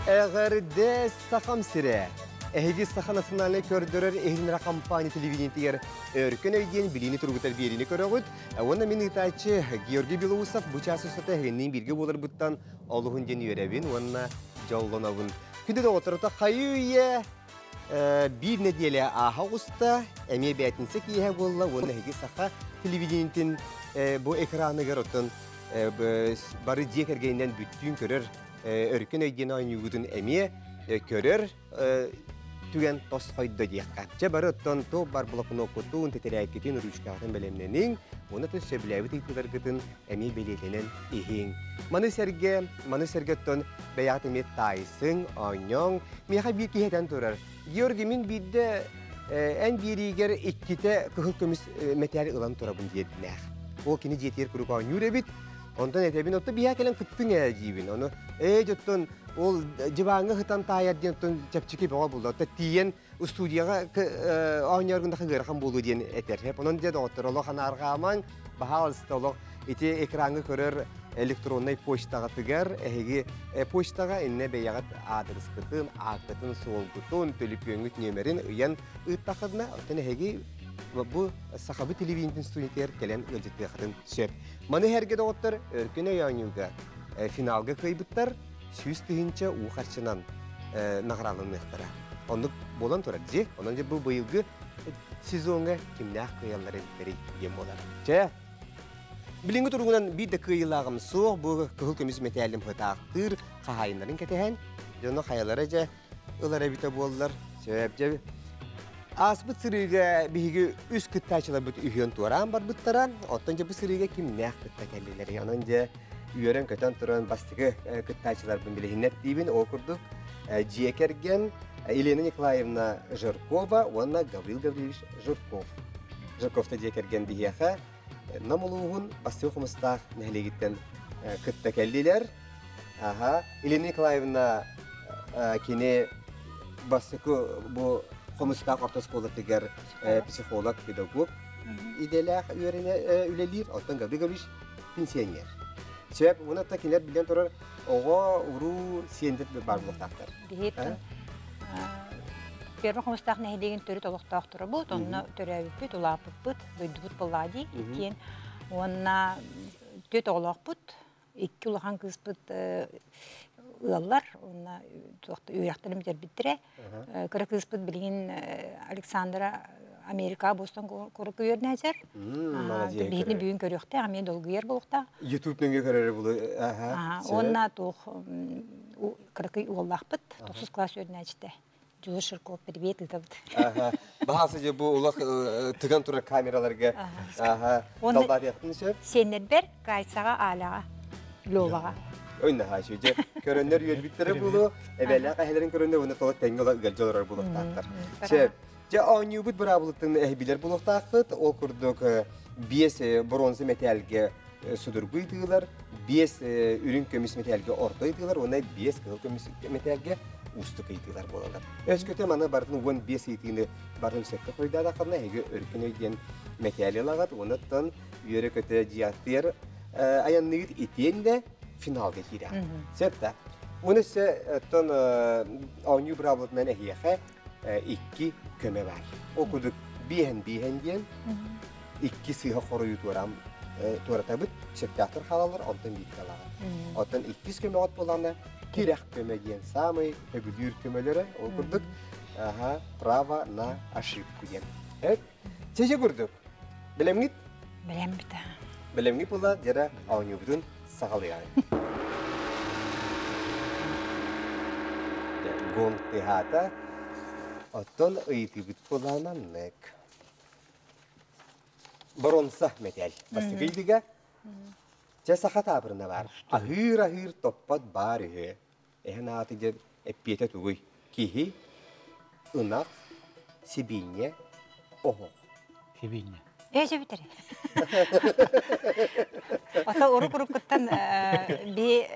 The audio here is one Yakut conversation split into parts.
Эҕэрдэ Сахам сирэ! Эһиги Саха национальнай көрдөрөр иһитиннэрэр компания телевидениетигэр Өркөн өй диэн билиини тургутар биэриини көрөҕүт. Уонна мин ыытааччы Георгий Белоусов бу чаас устата эһигинниин бииргэ буоларбыттан олуһун диэн үөрэбин уонна дьоллонобун. Күндү доҕотторута хайыы-үйэ биир нэдиэлэ ааһа оҕуста, эмиэ бээтинсэ киэһэ буолла уонна эһиги саха телевидениетин бу экраныгар оттон бары дьиэ кэргэнинэн бүттүүн көрөр өркөн өй диэн оонньуугутун эмиэ көрөр түгэн тосхойдо диэххэ. Чэ бары оттон туох бар блокноккутун, тэтэрээккитин, ручкаҕытын бэлэмнэниҥ, уонна тус сөбүлээбит ыйытыыларгытын эмиэ бэлиэтэнэн иһиҥ. Маны сэргэ, маны сэргэ оттон бэйэҕит эмиэ таайсыҥ, оонньооҥ. Миэхэ биир киһи этэн турар. Георгий, мин биирдэ эн биэриигэр иккитэ кыһыл көмүс мэтээл ылан турабын диэбинээх. Ол кини дьиэтигэр куруук оонньуур эбит. Онтон этэбин, оттон биһиэхэ кэлэн кыттыҥ ээ диибин. Ону ээ дьоттон ол дьыбааҥҥа сытан таайар диэн оттон чэпчэки бөҕө булла. Оттон тиийэн студияҕа оонньооргун ыарахан буолуо диэн этэр. Онон дьэ доҕоттор олох анаарҕаамаҥ, баһаалыста олох ити экраҥҥа көрөр электроннай почтаҕытыгар эһиги почтаҕа иннэ бэйэҕит аадырыскытын, ааккытын, суолгутун, төлөпүөҥҥүт нүөмэрин ыйан ыыттаххытына, оттон эһиги бу Сахабыт телевидениетин студиятыгар кэлэн ыалдьыттыаххытын сөп. Маны иһэргэ доҕоттор Өркөн өй оонньууга финалга кыайбыттар 100 000 уу харчынан наҕарааланыахтара. Оннук буолан турар дьи. Онон дьэ бу быйылгы сезоҥҥа кимнээх кыайаллар эбиттэрий диэн буолар. Чэ, билиҥҥи туругунан биир да кыайыылааҕым суох. Бу кыһыл көмүс мэтээлим хытаахтыыр хаһаайыннарын кэтэһэн, дьоно хайалара дьэ ылар эбитэ буоллар. Сөп дьэ. Ааспыт сырыыга биһиги үс кыттааччыларбыт үһүөн туораан барбыттара. Оттон дьэ бу сырыыга кимнээх кытта кэллилэр. Онон дьэ үөрэн-көтөн туран бастакы кыттааччыларбын билиһиннэртиибин. Ол курдук дьиэ кэргэн Елена Николаевна Жиркова уонна Гаврил Гаврильевич Жирков. Жирковта дьиэ кэргэн биһиэхэ Нам улууһун Бастыҥ Хомустаах нэһилиэгиттэн кытта кэллилэр. Аха, Елена Николаевна кини бастакы бу Хомустаах орто оскуолатыгар психолог, педагог идэлээх үөрэнэ үлэлиир. Оттон Гаврил Гаврильевич пенсионер. Сөп, уонна кинилэр билэн турар оҕо, уруу, сиэннэр баар буолуохтаахтар. Биһиэттэн Первый Хомустаах нэһилиэгин төрүт олохтоохторобут, онно төрөөбүппүт, улааппыппыт, дойдубут буоллаҕа дии иккиэн. Уонна түөрт оҕолоохпут, икки улахан кыыспыт ыаллар, уонна үөрэхтэрин бүтэрбиттэрэ. Кыра кыыспыт билигин Александра Америка Бостон куоракка үөрэнээчэр. Биһигини бүгүн көрүөхтээх, эмиэ долгуйар буолуохтаах. YouTube нөҥүө көрөрө булу. Уонна туох кыракый уоллаахпыт, тохсус класс үөрэнээччитэ. Дьулур Ширков, привет ыытабыт. Баһаасы же бу улах тыган турар камераларга далбаатыахтын сөп. Сиэннэрбэр Кайсаҕа, Аляҕа, Леваҕа. Ойнаһаа дьэ көрөннөр үөрбүттэрэ буолуо, эбэлээх эһэлэрин көрөннөр уонна тоҕо тэҥҥэ ыалдьа олорор буолуохтаахтар. Сөп. Дьэ оонньуубут быраабылытын билэр буолуохтаахпыт. Ол курдук биэс боруонса мэтээлгэ судургу ыйытыылар, биэс үрүҥ көмүс мэтээлгэ орто ыйытыылар уонна биэс кыһыл көмүс мэтээлгэ уустук ыйытыылар буолаллар. Өскөтө маны барытын 15 ыйытыыны барытын сөпкө хоруйдаатаххына, эһиги өркөн өй диэн мэтээл ылаҕыт, уонна үөрэ-көтө дьиэҕитигэр айанныгыт итиэннэ финалга киирэҕит. Сөп да? Уонна өссө оттон оонньуу быраабылатынан эһиэхэ икки көмө баар. Ол курдук биэһэн биэһэн диэн икки сыыһа хоруйу туораан туоратабыт, сөптөөхтөр хаалаллар, онтон бииргэ ылаҕыт. Оттон иккис көмөҕүт буоллаҕына тирэх көмө диэн саамай сөбүлүүр көмөлөрө ол курдук аха право на ошибку диэн. Чэчэ курдук. Бэлэмҥит? Бэлэммит. Бэлэмҥит була дьара оонньуубутун саҕалыаҕыҥ. Гонг тыаһаата. Оттон ыйытыыбыт буолаананнык. Боронса мэтээл. Бастакы ыйдыга Чэ саха таабырына баар. Аһыыр-аһыыр топпот баар үһү. Эһэн ааты дьэ эппиэтэ тугуй? Киһи, ынах, сибиинньэ, оһох. Сибиинньэ. Ээ сөбүтэр. Ото урук-уруккуттан би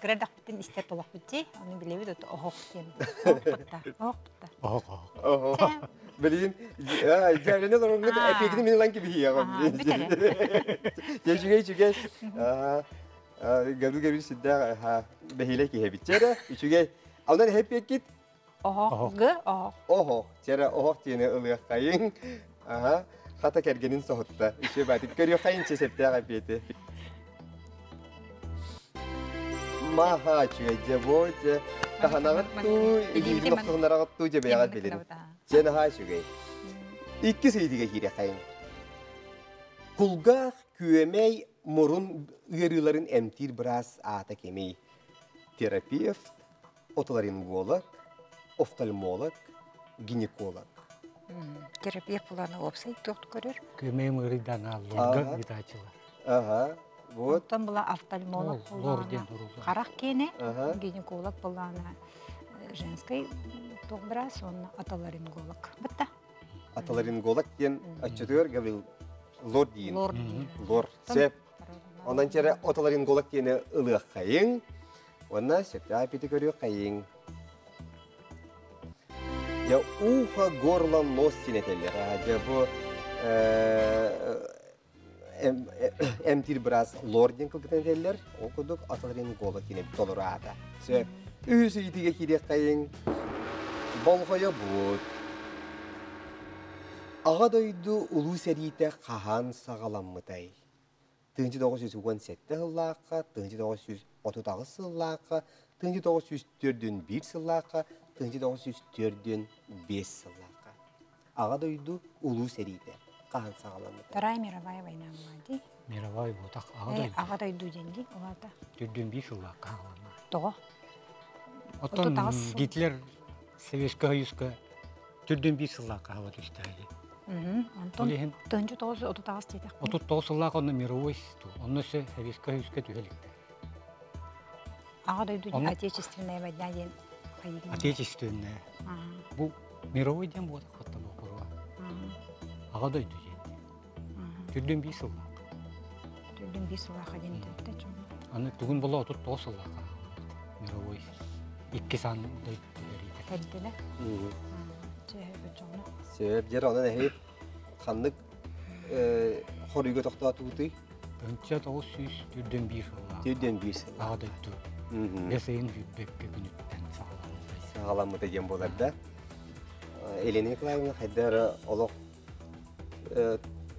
кыра эрдэхпиттэн истэр буолахпыт дии. Ону билэбит ото оһох диэн. Оһох бутта. Оһох бутта. Оһох, оһох. Оһох. Билигин дьээбэлэнэ олороҥҥут эпиэгини мин ылан кэбиһиэҕим. Бүтэрэ. Дьэ үчүгэй үчүгэй. Габрил Гаврилович сүрдээх бэһиэлэй киһи эбит. Чэрэ, үчүгэй. Онон эһэппиэккит? Оһох. Г оһох. Оһох. Чэрэ, оһох диэни ылыаххайыҥ. Аха. Хата кэргэнин соһутта. Үчүгэй баатык. Көрүөххэйин чэ септээх эппиэти. Маха үчүгэй дьэ бу дьэ таһанаҕыт туу, илиибин охсуһуннараҕыт туу дьэ бэйэҕит билин. Дьэ наһаа үчүгэй. Иккис ыйытыыга киириэххэйиҥ. Кулгаах күөмэй мурун ыарыыларын эмтиир быраас аата кимий? Терапевт, отоларинголог, офтальмолог, гинеколог. Терапевт буланы уопсай туох көрөр? Күөмэй мырыйдан лорга ыытааччылар. Ага, вот. Оттон була офтальмолог булана харах киэнэ, гинеколог булана женский туох быраас, уонна отоларинголог. Бытта. Отоларинголог диэн отчетугар Гаврил лор диин. Лор. Лор. Сөп. Онон чэрэ отоларинголог диэни ылыаххайыҥ. Уонна сөптөөх эпити көрүөххэйиҥ. Дьэ, ухо, горло, нос диэн этэллэр. Дьэ, бу эмтиир быраас лор диэн кылгатан этэллэр. Ол курдук отоларинголог диэн толору аата. Сөп. Үһүс ыйытыыга киириэххэйиҥ. Болҕойо буут. Аҕа дойду Улуу сэриитэ хаһан саҕаламмытай? 1917 сыллаахха, 1938 сыллаахха, 1941 сыллаахха, 1945 сыллаахха. Аҕа дойду Улуу сэриитэ хаһан саҕаламмытай? Вторая мировая война буолла дии. Мировой буотах аҕа дойду. Аҕа дойду диэн дии, ол аата. Төрдүөн биир сыллаахха саҕаланна. Тоҕо? Оттон Гитлер Советскай Союзка Төрдүөн биир сыллаахха хаала түстэҕэ. Онтон 1938 диэтэхпин. 39 сыллаах онно мировой онно өссө Советскай Союзка түһэ иликтэр. Аҕа дойду Отечественная война диэн хайыгын? Отечественная. Бу мировой диэн буолар хотта боппуруо. Аҕа дойду диэн. Төрдүөн биир сыллаах. Төрдүөн биир сыллаахха диэн этэ Аны тугун була 39 сыллаахха мировой икки сан дойду Тэрдилэ. Сөп, дьэр онон эһи ханнык хоруйга тохтоотугутуй? 1941 сыллаах. 41 сыл. Аҕа дойду. Бэс ыйын сүүрбэккэ күнүттэн саҕаламмыта. Саҕаламмыта диэн буолар да. Елена Николаевна хайда эрэ олох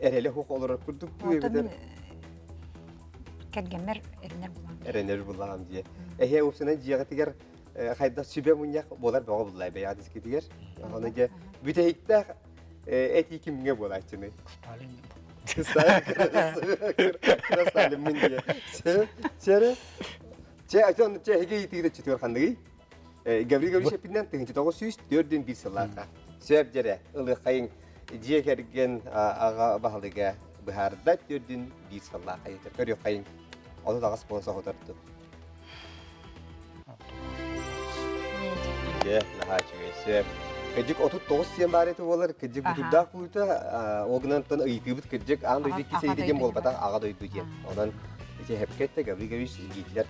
эрэлэ суох олорор курдук дуу эбэтэр кэргэммэр эрэнэр булаам. Эрэнэр булаам дии. Эһээ уопсайынан дьиэҕитигэр хайдах сүбэ мунньах буолар бөҕө буллай бэйэҕит искитигэр. Ону дьэ бүтэһиктээх этии кимҥэ буолааччыный? Сталин. Сталин мин дьэ. Чэрэ. Чэ, ачон чэ эһиги ыйытыыта чүтүөр ханныгый? Гаврил Гаврилович эппитинэн 1904 сыллаахха. Сөп дьэрэ, ылыаххайыҥ дьиэ кэргэн аҕа баһылыга быһаарда төрдүн биир сыллаахха көрүөххэйиҥ. 38 буола соһутарту. Дьэ, наһаа үчүгэй сөп. Кырдьык 39 диэн баар этэ буолар, кырдьык бутурдаах булуута, ол гынан ыйытыыбыт кырдьык аан дойду икки сэриитэ диэн буолбатах, аҕа дойду диэн. Онон ити эһэпкэ Гаврил Гаврилович Гитлер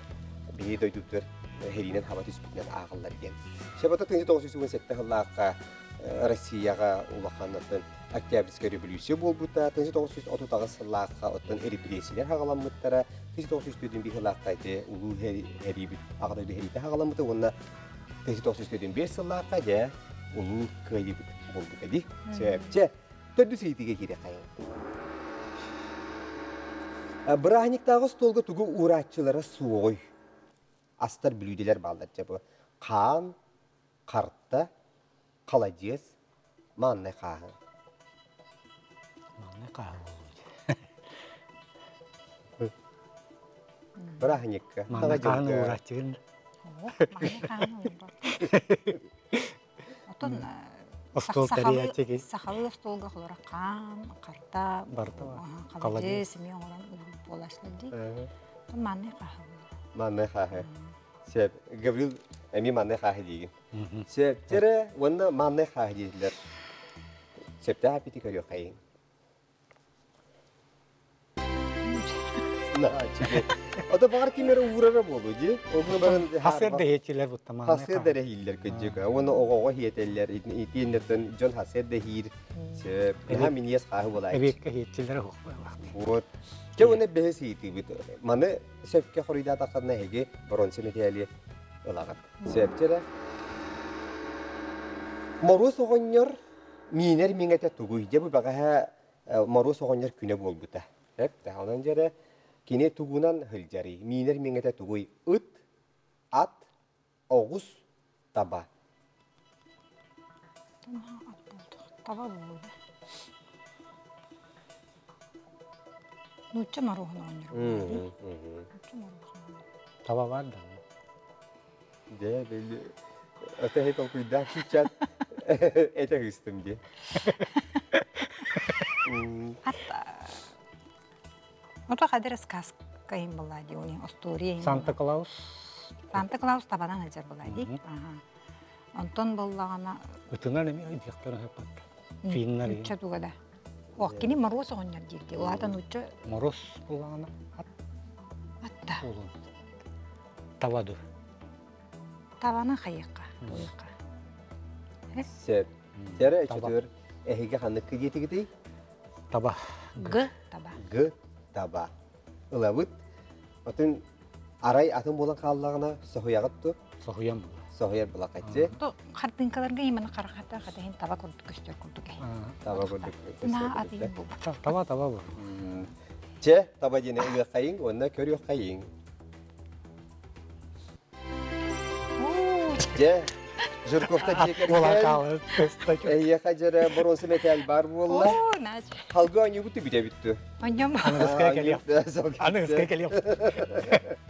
биһиги дойдубутугар сэриинэн хаба түспүтүнэн ааҕыллар диэн. Сөп 1997 сыллаахха Россияҕа улахан оттон Октябрьская революция буолбута, 1938 сыллаахха оттон репрессиялар хаҕаламмыттара, 1945 сыллаахха ити улуу сэриибит Аҕа дойду сэриитэ хаҕаламмыта уонна 1945 сыллаахха дьэ улуу кыайыыбыт буолбута дии. Сөпчэ төрдүс ыйытыыга киириэххэйиҥ. Бырааһынньыктааҕы остуолга тугу уурааччылара суоҕуй? Астар бүлүүдэлэр бааллар дьэ бу хаан, харта, халадьыас, мааннай хааһы. Мааннай хааһы буолуо. Бырааһынньыкка. Мааннай хааһыны уурааччыгын. Мааннай хааһыны уурбат. Оттон Остуол тэрийээччи сахалыы остуолга холоро хаан, харта, барыта халадьыас эмиэ оҥорон буолааччылар дии. Оттон мааннай хааһы буолуо. Мааннай хааһы. Сөп. Гаврил эмиэ мааннай хааһы диигин. Сөп. Дьэрэ уонна мааннай хааһы диэтилэр. Сөптөөх эппити көрүөххэйиҥ. Ото баҕар ким эрэ уурара буолуо дии. Ол баран Хасыар да иһиэччилэр бутта мааннай Хасыар да эрэһииллэр кырдьык. Уонна оҕоҕо иһиэтэллэр. Итиэннэртэн дьон хасыар да иһиир. Сөп. Наһаа миниэс хааһы буолааччы. Эбиэккэ иһиэччилэрэ суох Вот. Дьэ уонна бэһис ыйытыыбыт. Маны сөпкө хоруйдаатаххына эһиги боруонса мэтээли ылаҕыт. Сөп эрэ. Моруос оҕонньор миинэр миҥэтэ тугуй? Дьэ бу бэҕэһээ Моруос оҕонньор күнэ буолбута. Эп, онон дьэрэ кини тугунан сылдьарый? Миинэр миҥэтэ тугуй? Ыт, ат, оҕус, таба. Таба буолуо да. Нуучча моруоһун оҕонньор буолуо Нуучча моруоһун оҕонньор. Таба бар да. Дьэ, били өтөһи толкуйдаах чиччат этэ ыыстым дии. Ат Ото хадыр сказка иһин была дии, ол остуоруйа иһин. Санта Клаус. Санта Клаус табанан сылдьар была дии. Онтон боллаҕына Ытынан эмиэ ыйдыахтарын сөппөттө. Финнар Нучча туга да. Ох, кини Моруос оҕонньор диирди. Улаата нучча Мороз буллаҕына ат атта. буолуон. Таба ду. Табаны хайыахха, буйуохха. Сөп. Дьэрэ үчүтүгэр эһиги ханнык диэтигитий? Таба. Г таба. Г таба. Ылабыт. Отун арай атын буолан хааллаҕына соһуйаҕыт ту? Соһуйан була. Соһуйар булакаччы. То хартыынкаларга именно харахата хатаһын таба курдук көстөр курдук. Таба курдук көстөр. атын бу. Таба таба бу. Чэ, таба диэни ылыаххайыҥ уонна көрүөххэйиҥ. Дьэ, Жирковта дьиэ кэргэн эйиэхэ дьэрэ боруонса мэтээл баар буолла. Халгы оонньуубут бүтэбит ту. Онньом. Аныгыская кэлиэх. Аныгыская кэлиэх.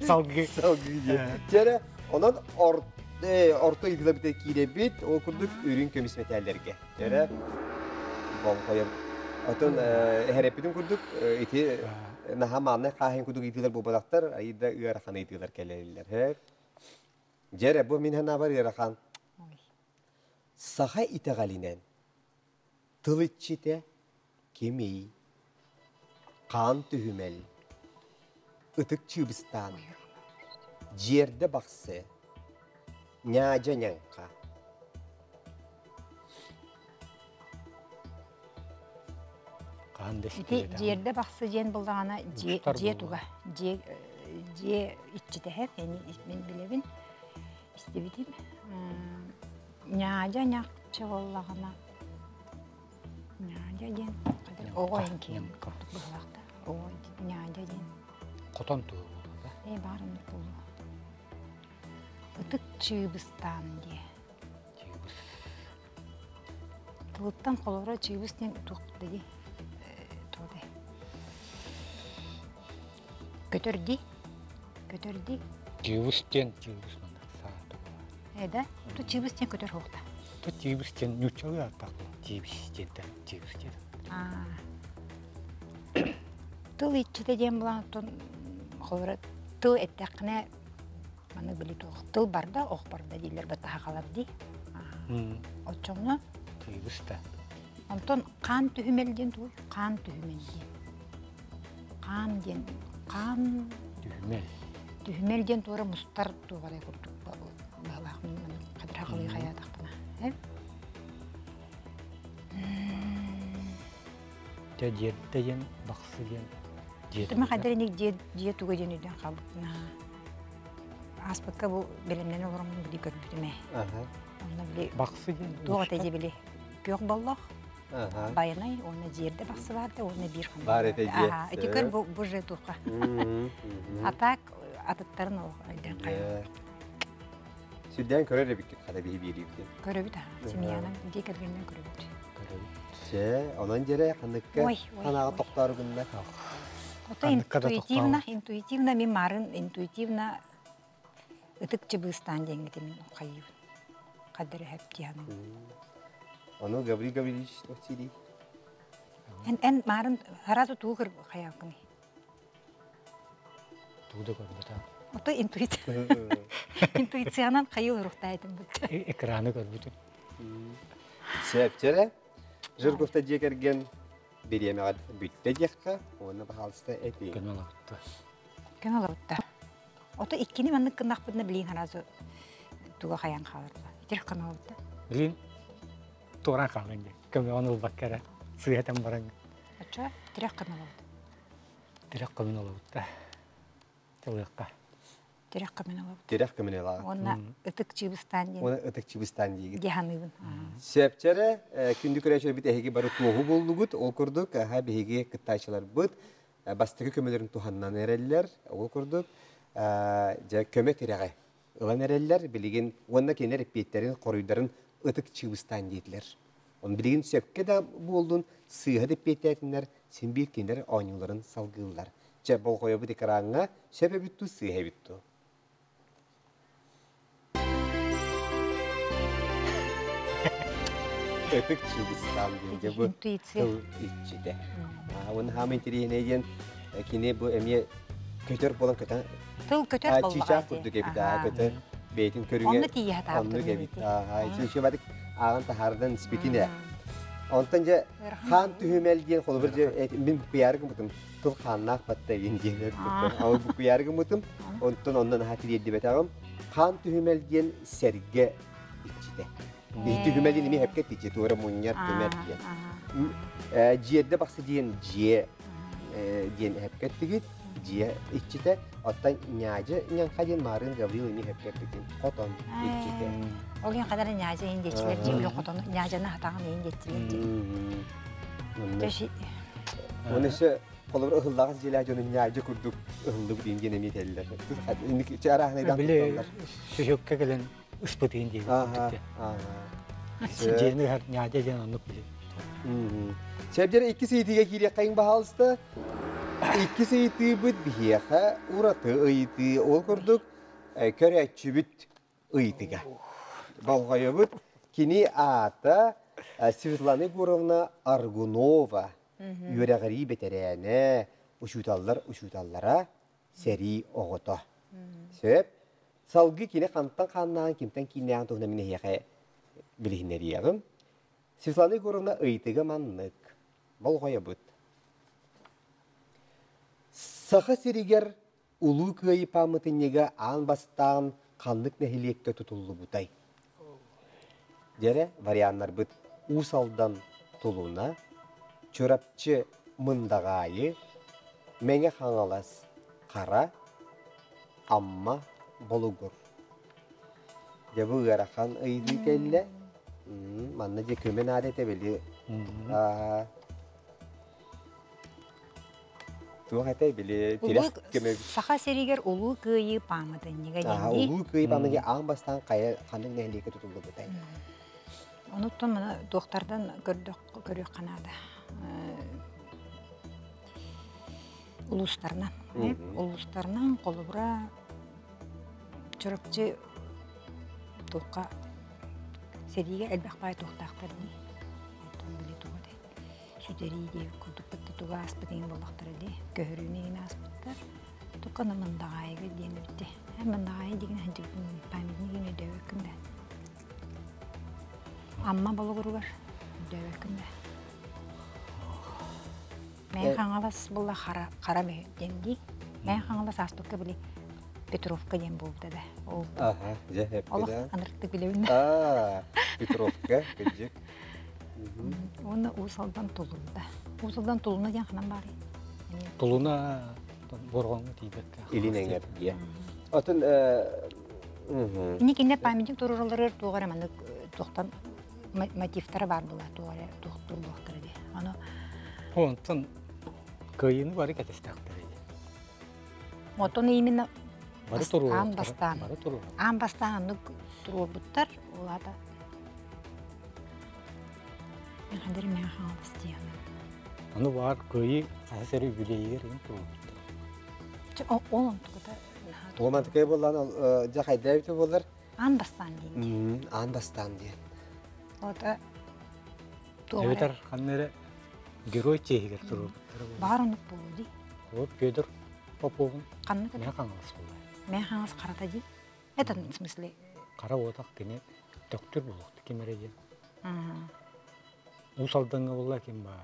Салгыы. Салгыы диэ. Дьэрэ, онон орто ыйдыла бүтэ киирэбит, ол курдук үрүҥ көмүс мэтээллэргэ. Дьэрэ, болҕойом. Отон эһэрэппитин курдук ити наһаа мааннай хааһын курдук ыйытыылар буолбатахтар, айда ыарахан ыйытыылар кэлэллэр. Дьэ эрэ, бу мин санаабар ыарахан. Саха итэҕэлинэн тыл иччитэ кимий? Хаан түһүмэл, ытык чыыбыстаан, дьиэрдэ бахсы, ньаадьа ньаҥха. Хаан да Ити дьиэрдэ бахсы диэн буллаҕына дьиэ дьиэ туга дьиэ дьиэ иччитэһэ мин билэбин истибитим ньаадьа ньахчы буоллаҕына ньаадьа диэн оҕо иҥкиэн курдук быһылаах да оҕо ньаадьа диэн хотон туһу буолуо да ээ баар оннук буолуо ытык чыыбыстаан диэ чыыбыс Тылыттан холобура чыыбыс диэн туох дии туох дии көтөр дии көтөр дии чыыбыс диэн чыыбыс манна саата ээ да ту чыыбыс диэн көтөр суохта ту чыыбыс диэн нууччалыы ааттаах чыыбыс диэнтэн чыыбыс диэн тыл иччитэ диэн булан оттон холобура тыл эттэххинэ Маны били туох тыл барда, ох барда дииллэр баттаһахалар дии. Оччоҕуна Тыыбыс да. Онтон хаан түһүмэл диэн тугуй? Хаан түһүмэл диэн. Хаан диэн хаан түһүмэл. Түһүмэл диэн туора мустар туоҕарай курдук баалаах хадырахалыы хайаатахпына. Э? Дьэ дьиэрдэ диэн бахсы диэн дьиэ Тыма хадыр дьиэ дьиэ туга диэн өйдөөн хаалбыппына. Ааспыкка бу бэлэмнэн олороммун били көрбүтүм ээ. Онно били Бахсы диэн туох этэ дьэ били күөх боллох байанай уонна дьиэрдэ бахсы баарда уонна биир ханна Баар этэ дьиэ. Ити көр бу бу же туха. А так атыттарын ол өйдөөн хайа. Сүрдээн көрөр эбиккит хата биһи биэриибитин. Көрөбүт аха. Семьянан дьиэ кэргэнинэн көрөбүт. Көрөбүт. Чэ, онон дьэрэ ханныкка ханаҕа тохтоору гынна. Ото интуитивно, интуитивно мин марын интуитивно ытык чыбыыстаан диэҥҥитин мин хайыыбын. Хаддары хэптианын. Ону Гаврил Гаврильевич Василий. Эн эн марын сразу туу кыр хаялкыный. Тугу да көрбөтө. Ото интуиция. Интуициянан хайыл урухтаайтым бут. Экраны көрбүтүм. Сөп, Жирковта дьиэ кэргэн бириэмэҕэ бүттэ диэххэ уонна баһаалыста этиҥ. Көмө олорутта. Көмө олорутта. Ото иккини маннык гыннахпытына билиин сразу туга хайан хаалар Итир көмө олорутта. Билиин туоран хаалын дии. Көмөҕүн ылбакка эрэ сыыһатан баран. Оччо тирэх көмө олорутта. Тирэх көмүн олобутта. Тылыахха. Тирэх көмүн олобут. Тирэх көмүн олобут. Уонна ытык чыыбыстаан диэн. Уонна ытык чыыбыстаан диигит. Дии саныыбын. Сөпчөрө күндү көрөөччүлэрбит эһиги бары туоһу буоллугут. Ол курдук аха биһиги кыттааччыларбыт бастакы көмөлөрүн туһаннан эрэллэр. Ол курдук дьэ көмө тирэҕи ылан эрэллэр. Билигин уонна кинилэр эппиэттэрин, хоруйдарын ытык чыыбыстаан диэтилэр. Он билигин сөпкө да буоллун, сыыһа да эппиэттээтиннэр, син биир кинилэр оонньууларын салгыыллар. Чэ, болҕойобут экраҥҥа сөп эбит дуу, сыыһа эбит дуу? Ытык чыыбыстаан диэн бу тыл иччитэ. Уонна хаама интэриэһинэй диэн кини бу эмиэ көтөр буолан көтөн тыл көтөр боллаҕа чыычаах курдук эбит аа көтөр бэйэтин көрүҥэ онно тиийэ сатаабытым оннук эбит аа ичи ааҕан таһаардан испитин ээ онтон дьэ хаан түһүмэл диэн холобур дьэ мин буккуйаары гыммытым тыл хааннаах батта диэн диэн ол буккуйаары гыммытым онтон онно наһаа тириэрдибэтэҕим хаан түһүмэл диэн сэргэ иччитэ түһүмэл диэн эмиэ хэпкэ тичи туора мунньар түмэр диэн дьиэрдэ бахсы диэн дьиэ диэн эһэпкэ эттигит дьиэ иччитэ оттон ньаадьы ньаҥха диэн маарыын Гаврил эмиэ эһэпкэ эппитин хотон иччитэ ол иһин ханара ньаадьы иһин диэччилэр дьиэ үлэ хотону ньаадьаны хатаҕын иһин диэччилэр дьиэ Оны өссө холобур ыһыллаҕас дьиэлээх дьону ньаадьы курдук ыһыллыбыт иин диэн эмиэ этэллэр. Арааһынайдаах Били сүһүккэ кэлэн ыспытыын диэн Дьиэни ыһар ньаадьа диэн оннук били. Сэбдэр иккис ыйытыыга киириэххэйиҥ баһаалыста. Иккис ыйытыыбыт биһиэхэ ураты ыйытыы. Ол курдук көрөөччүбүт ыйытыга. Болҕойобут. Кини аата Светлана Егоровна Аргунова. Үөрэҕирии бэтэрээнэ, учууталлар учууталлара, сэрии оҕото. Сөп. Салгыы кини хантан хааннааҕын, кимтэн кииннээҕин туһунан мин эһиэхэ билиһиннэриэҕим. Светлана Егоровна ыйытыга маннык. Болҕойобут. Саха сиригэр Улуу Кыайыы пааматынньыга аан бастаан ханнык нэһилиэккэ тутуллубутай? Дьэрэ, варианнарбыт Уус Алдан Тулуна, Чурапчы Мындаҕаайы, Мэҥэ Хаҥалас Хара, Амма Болугур. Дьэ бу ыарахан ыйытыы кэллэ. Манна дьэ көмө наада этэ били. Туох этэй били тирэх көмө Саха сиригэр Улуу Кыайыы пааматынньыга диэн дии. Улуу Кыайыы пааматынньыга аан бастаан хайа ханнык нэһилиэккэ тутуллубутай? Онуттан маны туохтардан көрдөх көрүөххэ наада. Улуустарынан. Улуустарынан холобура Чурапчы туохха сэриигэ элбэх баай туохтаахтар дии. Оттон били туга дии. Сүтэрии диэбит курдук кытта тугу ааспыт иҥин буоллахтара дии. Көһөрүүнү иҥин ааспыттар. Тукка Мындаҕаайыга диэн эбитти. Мындаҕаайы диэн сылдьыбытын памятник иҥин өйдөөбөккүн да. Амма Болугуругар өйдөөбөккүн да. Мэҥэ Хаҥалас буолла хара хара диэн дии. Мэҥэ Хаҥалас ааспыкка били Петровка диэн буолбута да. Ол Аха, дьэ, эппит олох аа. анырыктык билэбин. Аа, Петровка, кырдьык. Уонна Уус Алдан Тулунда. Уус Алдан Тулуна диэн ханан баарый? Тулуна Борҕоҥҥо тиийбэккэ. Илин эҥэр дии. Отун Ини кинилэр памятник туруоралларыгар туох эрэ маннык туохтан мотивтара баар буолла туох эрэ туохтуур буолуохтара дии. Ону Онтон кыайыыны бары кэтэстэхтэрэ дии. Отон именно Бары аан бастаан. Бары туруорар. Аан бастаан оннук туруорбуттар. Ол аата Хадыр мэ хаалас диэн. Ону баар кыайыы хаһа сэрии үбүлүөйүгэр иһин туруорбуттар. Ол онтуката Ол мантыкай буоллаан дьэ хайда эбитэ буоллар Аан бастаан диэн. Аан бастаан диэн. Ота Эбэтэр ханна эрэ герой чиэһигэр туруорбуттара буолуо. Баар оннук буолуо дии. Вот Петр Поповун Ханнык Мэҥэ Хаҥалас буолла. Мэҥэ Хаҥалас харата дии. Это в смысле Хара уотах кини төктүр буолуохта ким эрэ диэн. Уус Алдаҥҥа буолла ким баар?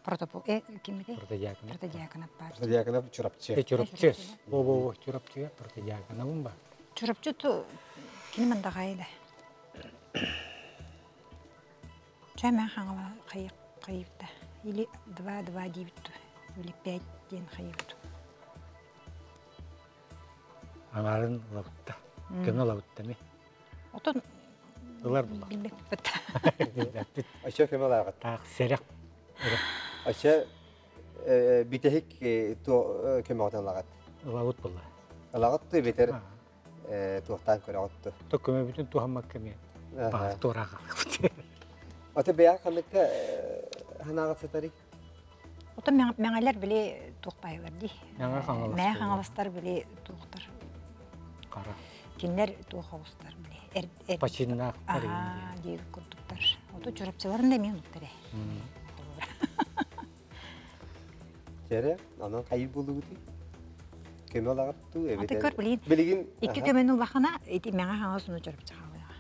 Протопол ким этэй? Протодьяконов. Протодьяконов баар. Протодьяконов Чурапчы. Чурапчы. Во-во-во, Чурапчыга Протодьяконовым баар. Чурапчы ту кини мандаҕай да. Чэ мэн хаҥала хайыпта. Или 2-2 диэбит или 5. диэн хайыбыт. Аҥаарын ылабытта. Көмө ылабытта ми. Отон ылар була. Билбэппит. Билбэппит. Ача көмө ылаҕыт. Таах сэрэх. Ача бүтэһик көмөҕүтүн ылаҕыт. Ылабыт була. Ылаҕыт ту битер туохтаан көрөҕүт ту. То көмөбүтүн туһаммакка ми. Баар туораҕа. Аты бэйэ ханныкка ханаҕыт сытарый? Отон мэҥэлэр били туох баайылар дии. Мэҥэ хаҥаластар. Мэҥэ хаҥаластар били туохтар. Хара. Кинилэр туох оҕустар били. Эр, эр, Пачиннаахтар Аа, диир курдуктар. Ото чурапчыларын да эмиэ онуктар ээ. Чэрэ, онон хайыр буолугутуй? Көмө ылаҕыт дуу Аты көр билигин Билигин икки көмөнү улахана ити мэҥэ хаҥалас уну чурапчы хаалыаҕа.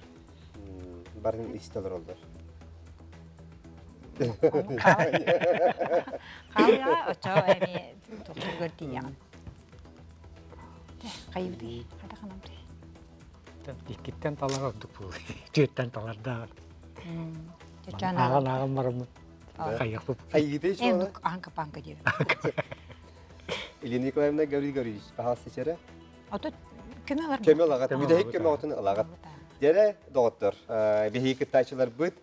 Барын истэ олороллор. Хаалыаҕа оччоҕо эмиэ тохтугар тиийэҕин. Хайыбытый? Хата ханамтый? Иккиттэн талар ордук буолуо. Түөртэн талардаах. Ааҕан ааҕан бараммыт. Хайыахпыт. Хайыгытай Э, аанка-панка диэбит. Елена Николаевна Гаврил Гаврильевич, пожалуйста, чэрэ. Ото көмө ылар. Көмө ылаҕыт. Бүтэһик көмөҕүтүн ылаҕыт. Дьэрэ, доҕоттор, биһиги кыттааччыларбыт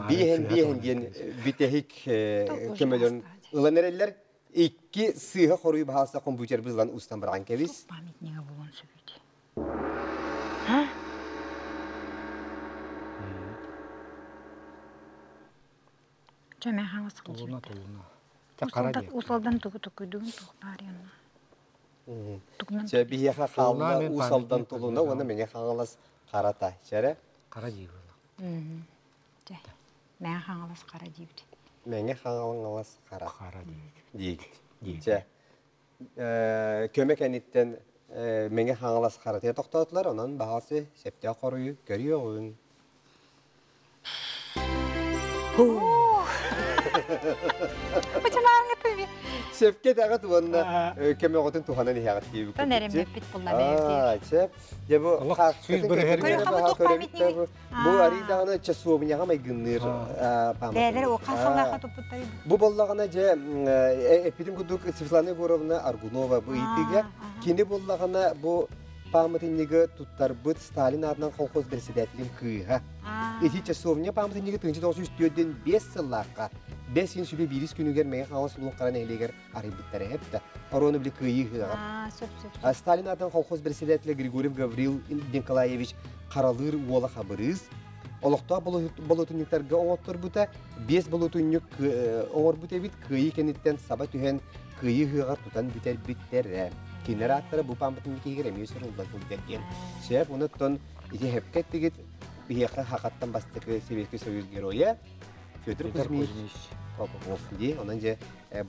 биэһин биэһин диэн бүтэһик көмөлөрүн ылан эрэллэр. Икки сыыһа хоруй баһаалса компьютербыт ылан устан баран кэбис. Памятнига булуон сөбүт. Чэ, мэ хаҥас Тулуна, тулуна. Хара диэки. Усалдан тугу тукуйдугун туох баар янна. Тугунан Чэ, биһиэхэ хаалла мен Уус Алдан памятник тулуна уонна Мэҥэ Хаҥалас харата. Чэрэ? Хара дии буолла. Чэ, Мэҥэ Хаҥалас хара диибит. Мэҥэ Хаҥалас хара. Хара диибит. Диигит. Диибит. Чэ, көмө кэнниттэн Мэҥэ Хаҥалас харатыгар тохтоотулар, онон баҕасы сөптөөх хоруйу көрүөҕүҥ. Сөпкө этэҕит уонна көмөҕүтүн туһанан иһэҕит диэбит Тон эрэммэппит булла бэйэбитигэр. Чэ, дьэ бу Бу арыйдаҕына часовняҕа майгынныыр Бээлэр хас сыллаахха туппуттарый? Бу боллаҕына дьэ эппитим курдук Светлана Егоровна Аргунова бу ыйытыыга кини боллаҕына бу пааматынньыгы туттарбыт Сталин аатынан колхоз председателин кыыһа. Ити часовня пааматынньыгы 1904 сыллаахха бэс син сүбэ биирис күнүгэр Мэҥэ Хаҥалас улуун Хара нэһилиэгэр арыйбыттара эптэ. Орону били кыайыы ыһыаҕар. Сталин аатынан колхоз председателэ Григорьев Гаврил Николаевич Харалыыр уола Хабырыыс олохтоох болотунньуктарга оҥотторбута, биэс болотунньук оҥорбут эбит, кыайыы кэнниттэн саба түһэн кыайыы ыһыаҕар тутан бүтэрбиттэрэ. Кинилэр ааттара бу пааматынньык иһигэр эмиэ суруллан сылдьар диэн. Сөп, онуттан ити хэпкэ эттигит, биһиэхэ хахаттан бастакы Советский Союз геройа Федор Кузьмич Попов дии. Онон дьэ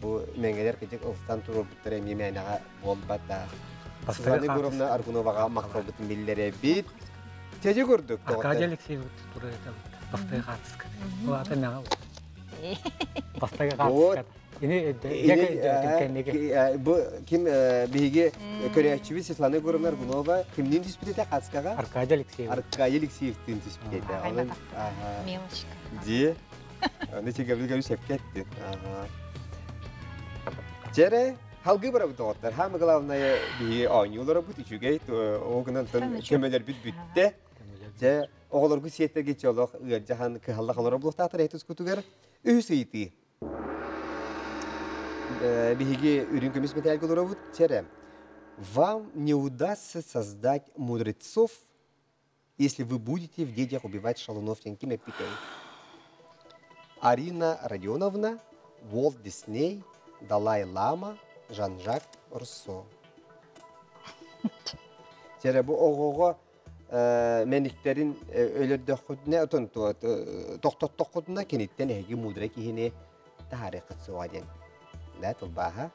бу мэҥэлэр кыдьык ылсан туруорбуттара эмиэ мээнэҕэ буолбатах. Светлана Егоровна Аргуноваҕа махталбытын биллэрэбит. Чэдьи курдук. Аркадий Алексеевич турар бастакы хаартыска. Ол аата мэҕэ Бастакы хаартыска. Ини Бу ким биһиги көрөөччүбүт Светлана Егоровна Аргунова кимниин түспүт этэ хаартыскаҕа? Аркадий Алексеевич. Аркадий Алексеевтыын түспүт этэ. Мелочка. Дии. Аны Гаврил Гаврилович сөпкө эттин. Дьэрэ, халгыы барабыт доҕоттор. Хаама главное биһиги оонньууларбыт үчүгэй, ол гынан көмөлөрбүт бүттэ. Дьэ, оҕолоргу сиэттэргэ чолох ыалдьахан кыһаллах олоро буолуохтаахтар эһи тускутугар. Үһүс ыйытыы. Биһиги үрүҥ көмүс мэтээлгэ олоробут. Чэрэ, вам не удастся создать мудрецов, если вы будете в детях убивать шалунов тенким эппитей. Арина Родионовна, Уолт Дисней, Далай Лама, Жан-Жак Руссо. Чэрэ бу оҕоҕо мэниктэрин өлөрдөххүтүнэ, отон тохтоттоххутуна киниттэн эһиги мудрай киһини таһаарыаххыт суоҕа диэн. Да, тылбааһа.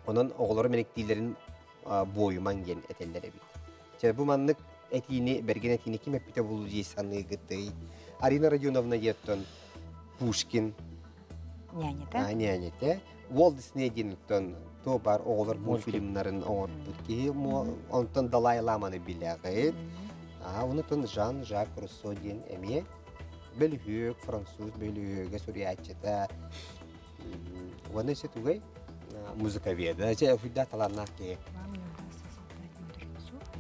Онон оҕолору мэниктииллэрин буойумаҥ диэн этэллэр эбит. Чэ, бу маннык этиини, бэргэн этиини ким эппитэ буолуо дии саныыгытый? Арина Родионовна диэттэн Пушкин Нянята. Нянята. Уолт Дисней диэн то бар оҕолор мультфильмнарын оҥорбут киһи, онтон Далай Ламаны билэҕит. Онутун Жан-Жак Руссо диэн эмиэ бөлүһүөк, француз бөлүһүөгэ суруйааччыта. Уонна өссө тугай? Музыковеда. Чэ, хүдда талааннаах киһи.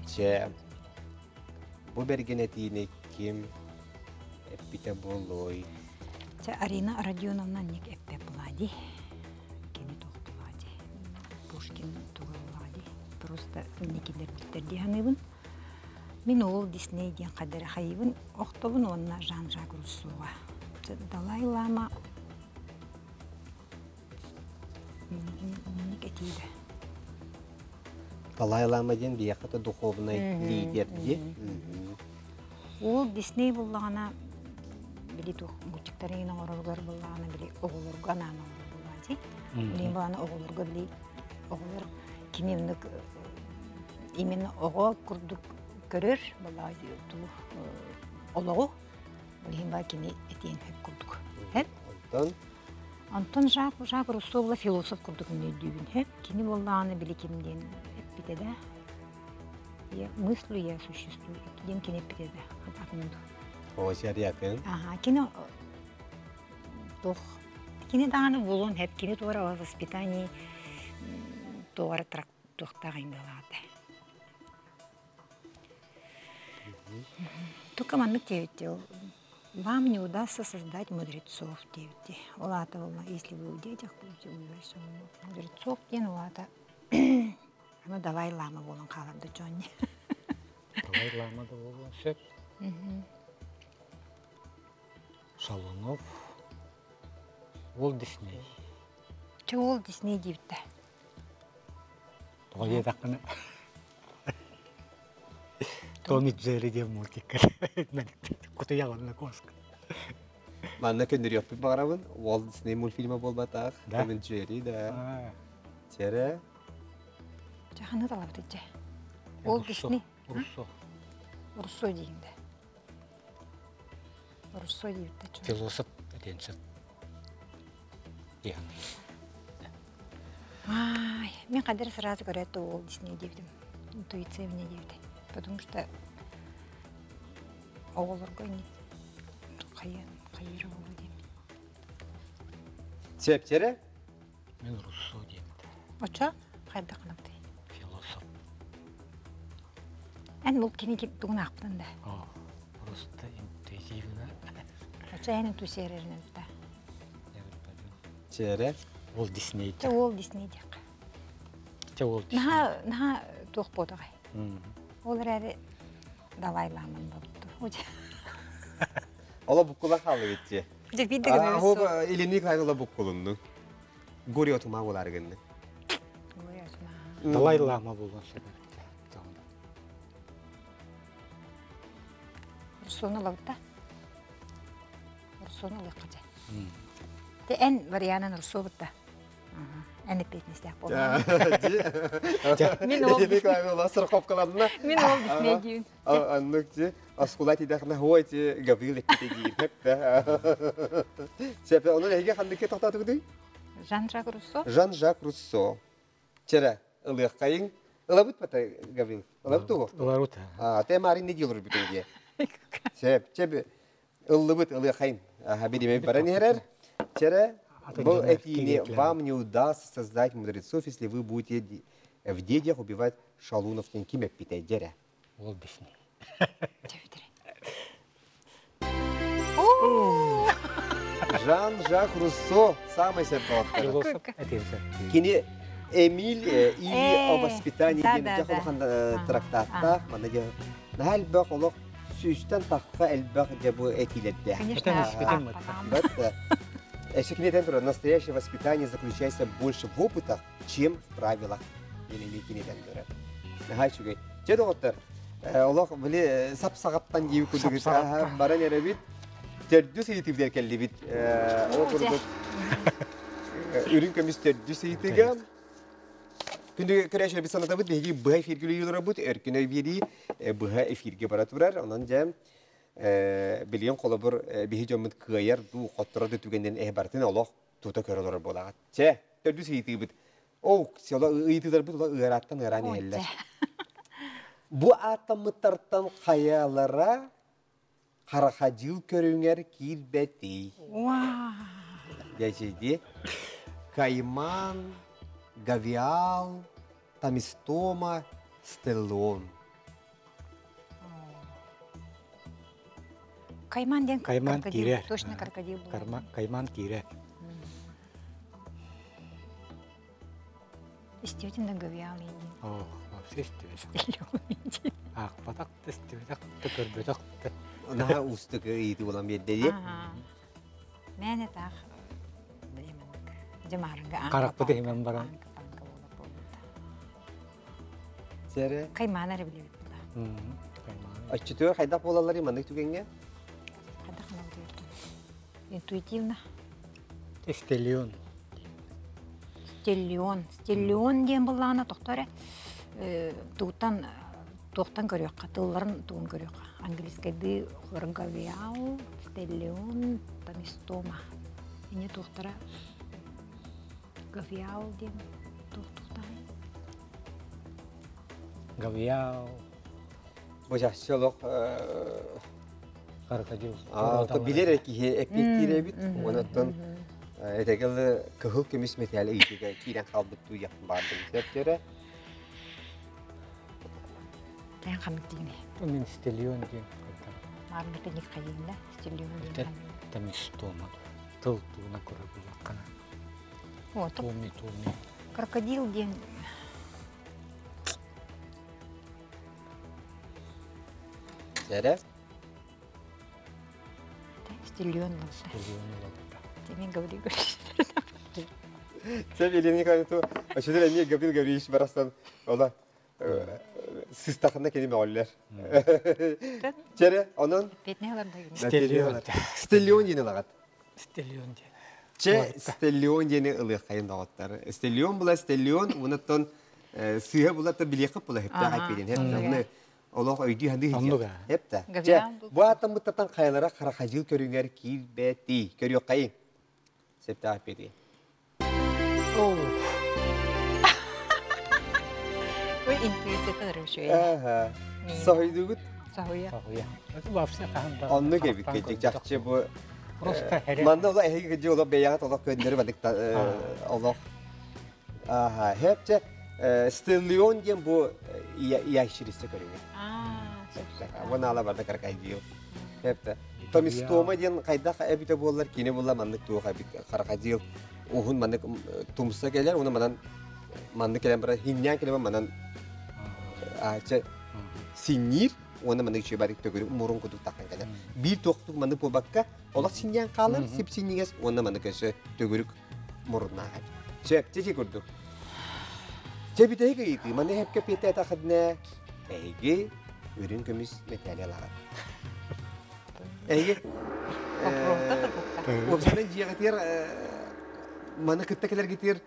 Чэ, бу бэргэн этиини ким эппитэ буолуой? Чэ, Арина Родионовна ник эппе булади. Кини туох булади. Пушкин туга булади. Просто никилер биттер дии саныыбын. Мин ол Дисней диэн хадары хайыбын охтобун уонна Жан-Жак Руссоға. Далай Лама Минник этииде. Далай Лама диэн биһиэхэ духовный лидер дии. Ол Дисней буллаҕына били туох мультиктарын оҥороругар буллаҕына били оҕолорго анаан оҥорор буолааччы. Билин буолаана оҕолорго били оҕолор кини оннук именно оҕо курдук көрөр буоллаҕа туох олоҕу билин ба кини этиэн сөп курдук. Онтон Онтон Жак Жак Руссо була философ курдук өйдүүбүн. Сөп кини буоллаҕына били ким диэн эппитэ да я мыслю я существую диэн кини эппитэ да атын О, сиариатын. Аха, кини туох кини даҕаны буолуон сөп кини туора воспитание туора туохтаах инбалаата. Только маннык диэбит вам не удастся создать мудрецов диэбит Ол аата буолла если вы у детях будете убивать мудрецов диэн ол аата аны Далай Лама буолан хаалар да Джонни. Далай Лама да буолуон сөп. Шалунов. Уолт Дисней. Чэ Уолт Дисней диэбиттэ. Тоҕо диэтэххинэ Том и Джерри диэн мультикка кутуйаҕынна куоска. Манна көннөрүөхпүт баҕарабын. Уолт Дисней мультфильма буолбатах. Том и Джерри да. Чэрэ. Чаханы талабыт иччэ. Уолт Дисней. Руссо. Руссо диин да. Руссо диэбиттэ. Философ диэн сөп. Ай, мен қадір сразу көрөт ол Дисней диэбитим. Интуиция мне диэбитэ. Потому что оҕолорго хайын хайыр оҕоло диэм. Септере? Мен Руссо диэбитэ. Очо хайдах гынабытай? Философ. Эн бұл кини тугун аахпытын да? О, просто интуитивно. Очо эн интуициярерин да. Чэрэ. Уолт Дисней. Чэ Уолт Дисней диэххэ. Чэ Уолт Дисней. Наһаа наһаа туох буотаҕай. Ол эрээри Далай Ламан болутту. Ола буккула хаалла битти. Дьэ биир да гына Хоп илини кайгыла буккулунну. Горе от ума болар гынны. Горе от ума. Далай Лама болуон сөп. Руссону ылабыт Руссону ылыахха дьэ. Те эн варианын Руссо бутта. Эн эппиэтинэстээх буолла. Мин ол Сыркопкаланна. Мин ол Дисней диин. Аннык ти аскула тидахна хуай ти Гаврил экките диир. Сепе онун эһиге ханнык тохтоотугуй? Жан-Жак Руссо. Жан-Жак Руссо. Чера ылыаххайың. Ылабыт бата Гаврил. Ылабыт тугу? Ыларут. А, те марин не делор бүтүнге. Сеп, чеб ыллыбыт ылыахайын. Бириме баран иһэрэр. Чера бұл этиини вам не удастся создать мудрецов, если вы будете в детях убивать шалунов ким эппитэ дьэрэ. Уолт Дисней. Жан-Жак Руссо самый Философ Кини Эмиль или о воспитании диэн улахан трактаттаах манна дьэ наһаа элбэх олох сүүстэн тахха элбэх дьэ бу этиилэрдээх. Конечно, Эсекметен турар настоящее воспитание заключается больше в опытах, чем в правилах. Диэн кинетен турар. Наһаа үчүгэй. Чэ доҕоттор, олох били сап-саҕаттан диэби курдук баран эрэбит. Төрдүс ыйытыыбытыгар кэллибит. Ол курдук үрүҥ көмүс төрдүс ыйытыыга Күндү көрөөччүлэр санатабыт биһиги быһа эфиргэ үлэлиир өркүн өй биэрии быһа эфиргэ бара турар. Онон дьэ билигин холобур биһи дьоммут кыайар дуу, хотторор да түгэннэрин эһэ барытын олох тута көрө олорор буолаҕыт. Чэ, төрдүс ыйытыыбыт. Ол село ыйытыыларбыт ула ыарааттан ыараан иһэллэр. Бу ааттаммыттартан хайалара харахадьыыл көрүҥэр киирбэтий? Дьэчиди. Кайман, Гавиал, Тамистома, Стеллон. Кайман диэн Кайман крокодил. киирэр. Точно крокодил буолар. Кайман киирэр. Истибитин да гавиал индин. О, вообще истибит. Стеллон индин. Аахпатах да, истибэтэх да, көрбөтөх да. Наһаа уустук ыйытыы буолан биэрдэ дии. Мээнэ таах билеманнык. Дьамаарынга Харахпыт иһимэн баран. Панка буола буолбута. Сэрэ. Каймаана эрэ билэбит була. Кайман. Оччотугар хайдах буолалларый маннык түгэҥҥэ? Хайдах гына утуйартан? Интуитивно. Стеллион. Стеллион. Стеллион диэн буллаҕына тохто эрэ тугуттан туохтан көрүөххэ, тылларын тугун көрүөххэ. Английскайдыы Хоргавиал, Стеллион, Тамистома. Ини туохтара Гавиал диэн туох туохтааҕый? Гавиал. Бу чахчы олох Крокодил. Билэр эрэ киһи эппиэттиир эбит. Онон этэгэл кыһыл көмүс мэтээл ыйытыыга киирэн хаалбыт туйах баардым сөптөрө. Тэн ханнык диини? Мин Стеллион диэн хайдах. Маарбыта ник хайыында Стеллион диэн. Тамистома. Тыл тууна көрө буллаххана. Туоми туоми. Крокодил диэн Сэрэ? Стеллион лапта. Стеллион лапта. Темен Гаврил Гаврилович. Сен Елена Николаевна, очудар эмиэ Гаврил Гаврилович барахсан ола сыстахына кини мөҕөллөр. Чэрэ, онон Стеллион. Стеллион диэн ылаҕат. Стеллион диэн. Чэ, Стеллион диэни ылыаххайын доҕоттор. Стеллион була Стеллион, онуттан сыыһа була та билиэххэ була хепте хайпидин. Хепте олох өйдүү ханды Оннук аа. Хепте. Чэ, бу атаммыттан хайалара харахажыл көрүҥэр киирбэти. Көрүөххайын. Септе хайпиди. Оо. Ой, интуицията үчүгэй. Аха. Соһуйдугут? Соһуйа. Соһуйа. Это вообще хаһан да. Оннук эбит кэдик чахчы бу Просто хере. Манна олох эһиги кыдьы олох бэйэҕит олох көннөрү бадык олох. Аха, хепче Стеллион диэн бу ящерица көрүҥэ. Вон ала барда крокодил. Хепте. Томистома диэн хайдах эбитэ буоллар кини буолла маннык туох эбит крокодил уһун маннык тумса кэлэр уна манан маннык кэлэн баран хинньээн кэлэн манан чэ синньиир уонна маннык үчүгэй барык төгүрүк мурун кудук таххан кэлэр. Биир туохтук маннык буолбакка олох синньээн хаалар сип-синньигэс уонна маннык өссө төгүрүк муруннаах эбит. Сөп, тики курдук. Чэ бүтэһик ыйытыы манна эһэпкэ пиэтээтэххитинэ эһиги үрүҥ көмүс мэтээли ылаҕыт. Эһиги уопсайынан дьиэҕитигэр маны кытта кэлэргитигэр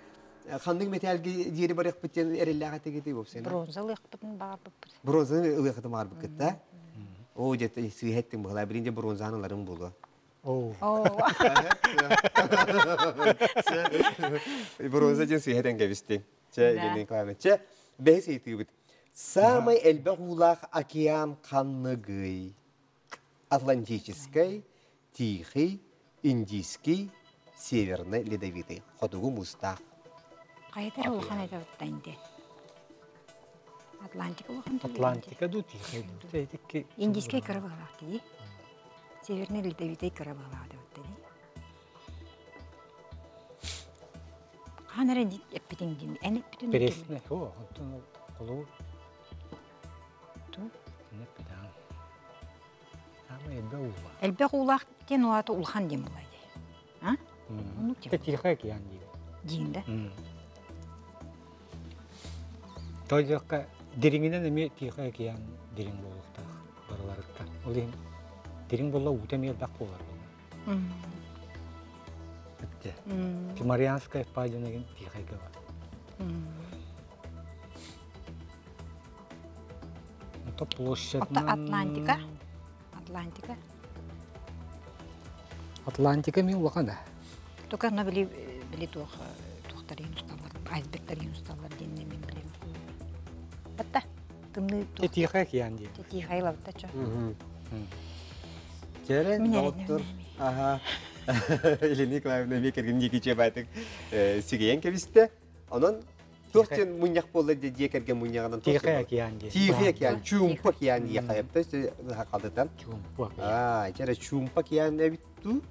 ханнык мэтээлги диэри барыахпыт диэн эрэллээх этигитий уопсайынан? Бронза ылыахпытын баҕарбыппыт. Бронзаны ылыахытын баҕарбыккыт да? Оо, дьэ, сыыһа эттиҥ быһалаа, билин дьэ бронзаны ыларым буолуо. Оо. Бронза диэн сыыһа этэн кэбистиҥ. Чэ, Елена Николаевна, чэ, бэһис ыйытыыбыт. Самай элбэх уулаах океан ханныгый? Атлантическай, Тихий, Индийский, Северный Ледовитый. Хотугу муустаах. Хайатар улахан этэ инде. Атлантика улахан Атлантика дуу, Тихий дуу. Икки Индийскэй кыра быһалаах дии. Северный Ледовитый кыра быһалаах дии. Хаан эрэ эппитиҥ дии. Эн эппитин Пересне. О, онтон холуу. Ту? Эппитаан. Самый элбэх уулаах. Элбэх уулаах диэн улаата улахан диэн буолай дии. А? Оннук диэн. Тихий океан диир. Диин да? Тойдуохха дириҥинэн эмиэ Тихий океан дириҥ буолуохтаах барыларыттан. Ол иһин дириҥ буолла уута эмиэ элбэх буолар буолла. Итте. Марианская впадина деген Тихийга бар. Это площадь. Атлантика. Атлантика. Атлантика мен улахан да. Только оно били били туох туохтарын усталлар, айсбергтарын усталлар диэн мен билем. Батта. Тымныы туох. Тихий океан диэн. Тихий лабытта чо. Кэрэ, доҕоттор. Аха. Елена Николаевна эмиэ кэргэн диэки чебаатык сигийэн кэбистэ. Онон Туох диэн мунньах буолла дьиэ кэргэн мунньаҕынан Тихий океан диэн. Тихий океан, Чуумпа океан дии хайапта хатытан. Чуумпа океан. Аа, чэрэ Чуумпа океан эбит дуу?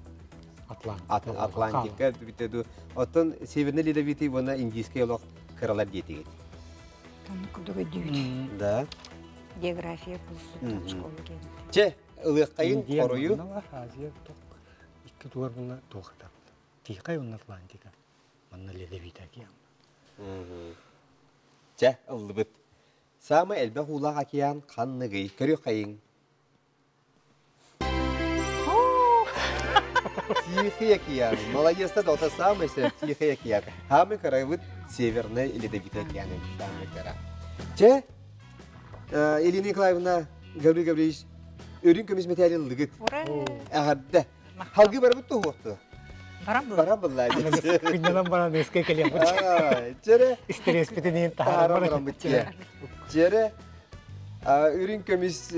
Атлантика. Атлантика эбит дуу. Оттон Северный Ледовитый уонна Индийский олох кыралар диэтигит. Оннук курдук өйдүүбүт. Да. География курсуттан школа кэлбит. Чэ, ылыаххайын хорою. Азия икки тугар була туохта. Тихай уонна Атлантика. Манна Ледовитый океан. Чэ, ыллыбыт. Саамай элбэх уулаах океан ханныгый? Көрүөххэйиҥ. Тихий океан. Молодец, это самый Тихий океан. Самый кыра Северный Ледовитый океан. Самый кыра. Чэ, Елена Николаевна, Гаврил Гаврилович, үрүҥ көмүс мэтээлин ыллыгыт. Эҕэрдэ. Халгыы барабыт туһуохту. Баран Баран булла. Күннэнэн баран өскө кэлиэхпит. Чэрэ. Истириэспитин иһин таһааран бараммыт Чэрэ. Үрүҥ көмүс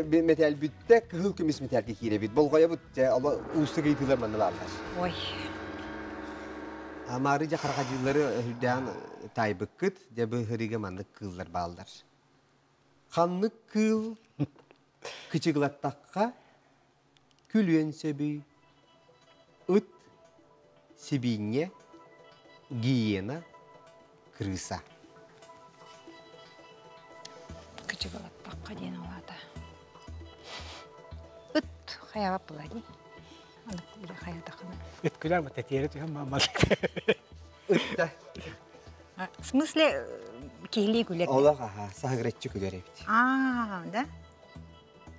мэтээл бүттэ, кыһыл көмүс мэтээлгэ киирэбит. Болҕойобут, уустук ыйытыылар манна бааллар. Ой. Амары дьэ харахадьыылары үрдээн таайбыккыт, дьэ бу ыһырыыга маннык кыыллар бааллар. Ханнык кыыл кычыгылаттахха күлүөн сөбүй? Ыт, сибиинньэ, гиена, крыса. Кычыгылаппакка диэн улаата. Ыт хайаҕа була дии. Аны били хайатахына. Ыт күлэр бата тиэрэ түһэн маамал. Ыт да. В смысле киһилии күлэр? Олох аха, саһыгыраччы күлэр эбит. Аа, да?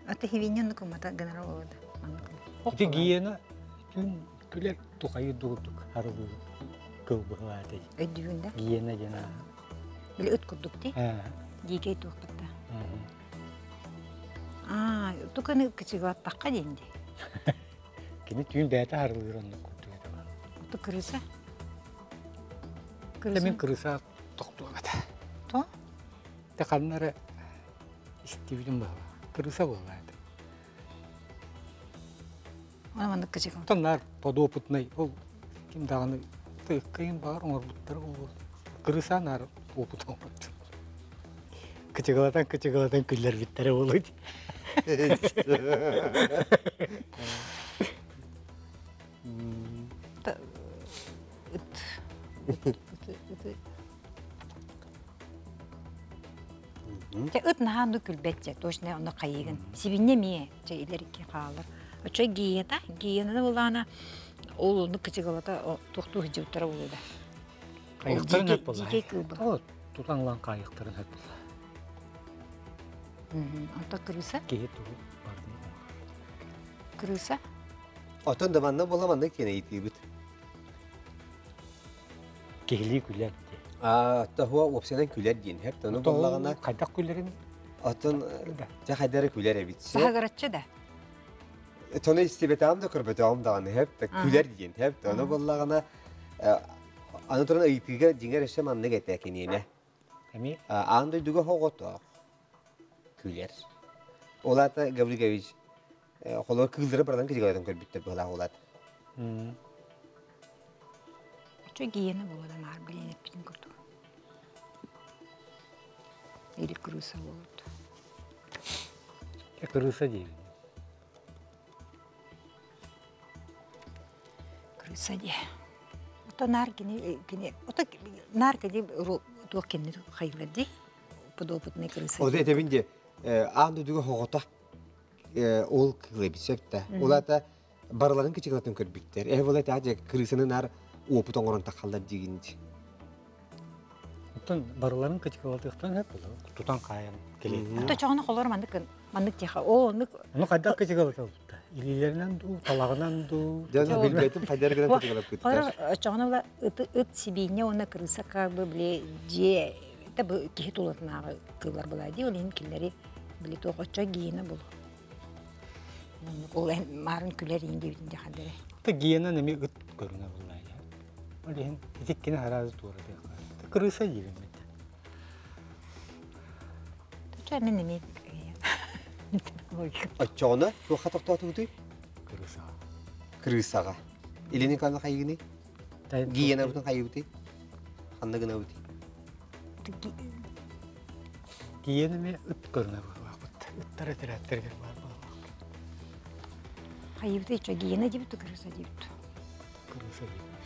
Ата хивинен кумата гынар олода. Ити гиена түүн күлэр тухайы дуурдук харылыы кыл быһылаата. Өйдүүн да? Гиена диэн Били ыт курдук ти? Дикэй туохпатта. Аа, туканы кычыгылаттахха диэн ди. Кини түүн бэйэтэ харылыыр оннук курдук этэ. Ото крыса? Крыса? Мин крыса тохтуом этэ. То? Те ханна эрэ истибитим быһыылаах. Крыса буолла этэ. Оны маннык кычыгым. Оттон наар подопытный ол ким даҕаны тыыккайын баҕар оҥорбуттара буолуо. Крыса наар опыт оҥорбут. Кычыгылатан кычыгылатан күллэрбиттэрэ буолуо. Ыт. Ыт. Чэ ыт наһаа оннук күлбэт дьэ, точно онно хайыыгын. Сибинньэ эмиэ чэ илэрикки хаалар. Оччо гиена, гиенаны булаана ол оннук кычыгалата туохтуу сылдьыбыттара буолуо да. Хайыктарын хөп буолла. Дьиикэй кыылба. О, тутан ылан хаайыктарын хөп буолла. Онто крыса? Киһи тугу бардын. Крыса? Отон да манна буола манна киэнэ ыйытыыбыт. Киһилии күлэр дии. Аа, тоһуо уопсайынан күлэр диэн сөп. Ону буоллаҕына хайдах күлэрин Оттон дьэ хайдары күлэр эбит. Саһыгыраччы да. Тону истибэтэҕим да көрбөтөҕүм даҕаны сөп. Күлэр диэн сөп. Ону буоллаҕына аны туран ыйытыыга дьиҥэр өссө маннык этэ киниэнэ. Эмиэ Аан дойдуга хоҕотоох күлэр. Ол аата Гаврилович холор кыыллары бардан кытыгаларын көрбүттэр быһалаах ол аата. Очо гиена буолан маар билин эппитин курдук. Или крыса болот. Крыса диибин. Крыса дии. Ото наар кини кини ото наар кини туох кинини хайылар дии. Подопытный крыса. Ото этэбин ди аан дойдуга хоҕотох ол кыылы сөп да. Ол ата барыларын кычыгылатын көрбүттэр. Э була этэ крысаны нар опыт оҥорон тахаллар диигин. Оттон барыларын кычыгылатыахтан сөп буолар. Тутан хаайан кэлиэт. Ото чоҕону холор маннык маннык тиха. О, оннук. Ону хайдах кычыгылаталбытта? Илиилэринэн дуу, талаҕынан дуу. Дьон билбэтим хайдар гынан кычыгылаппыттар. Холор чоҕону була ыт сибиинньэ уонна крыса как бы били дьиэ та бу киһи тулатынааҕы кыыллар була дии ол иһин кинилэри били туох оччо гиена булу. Ол маарын күлэр иин диэбитин дьахадары. Та гиена неми ыт көрүҥэ булла. Ол иһин итиккини хараазы туора диэххэ. Крыса диибин бит. Чэ мен эми логика. Оччоҕуна туохха тохтоотугутуй? Крысаҕа. Крысаҕа. Илини каны хайыгыный? Гиена бутун хайыбытый? Ханна гынабытый? Киэн эмиэ ыт көрүҥэ быһыылаахпыт. Ыттар этэрээттэригэр баар буоллахпыт. Хайыбыт иччэ гиена диэбит крыса диэбит. Крыса диэбит.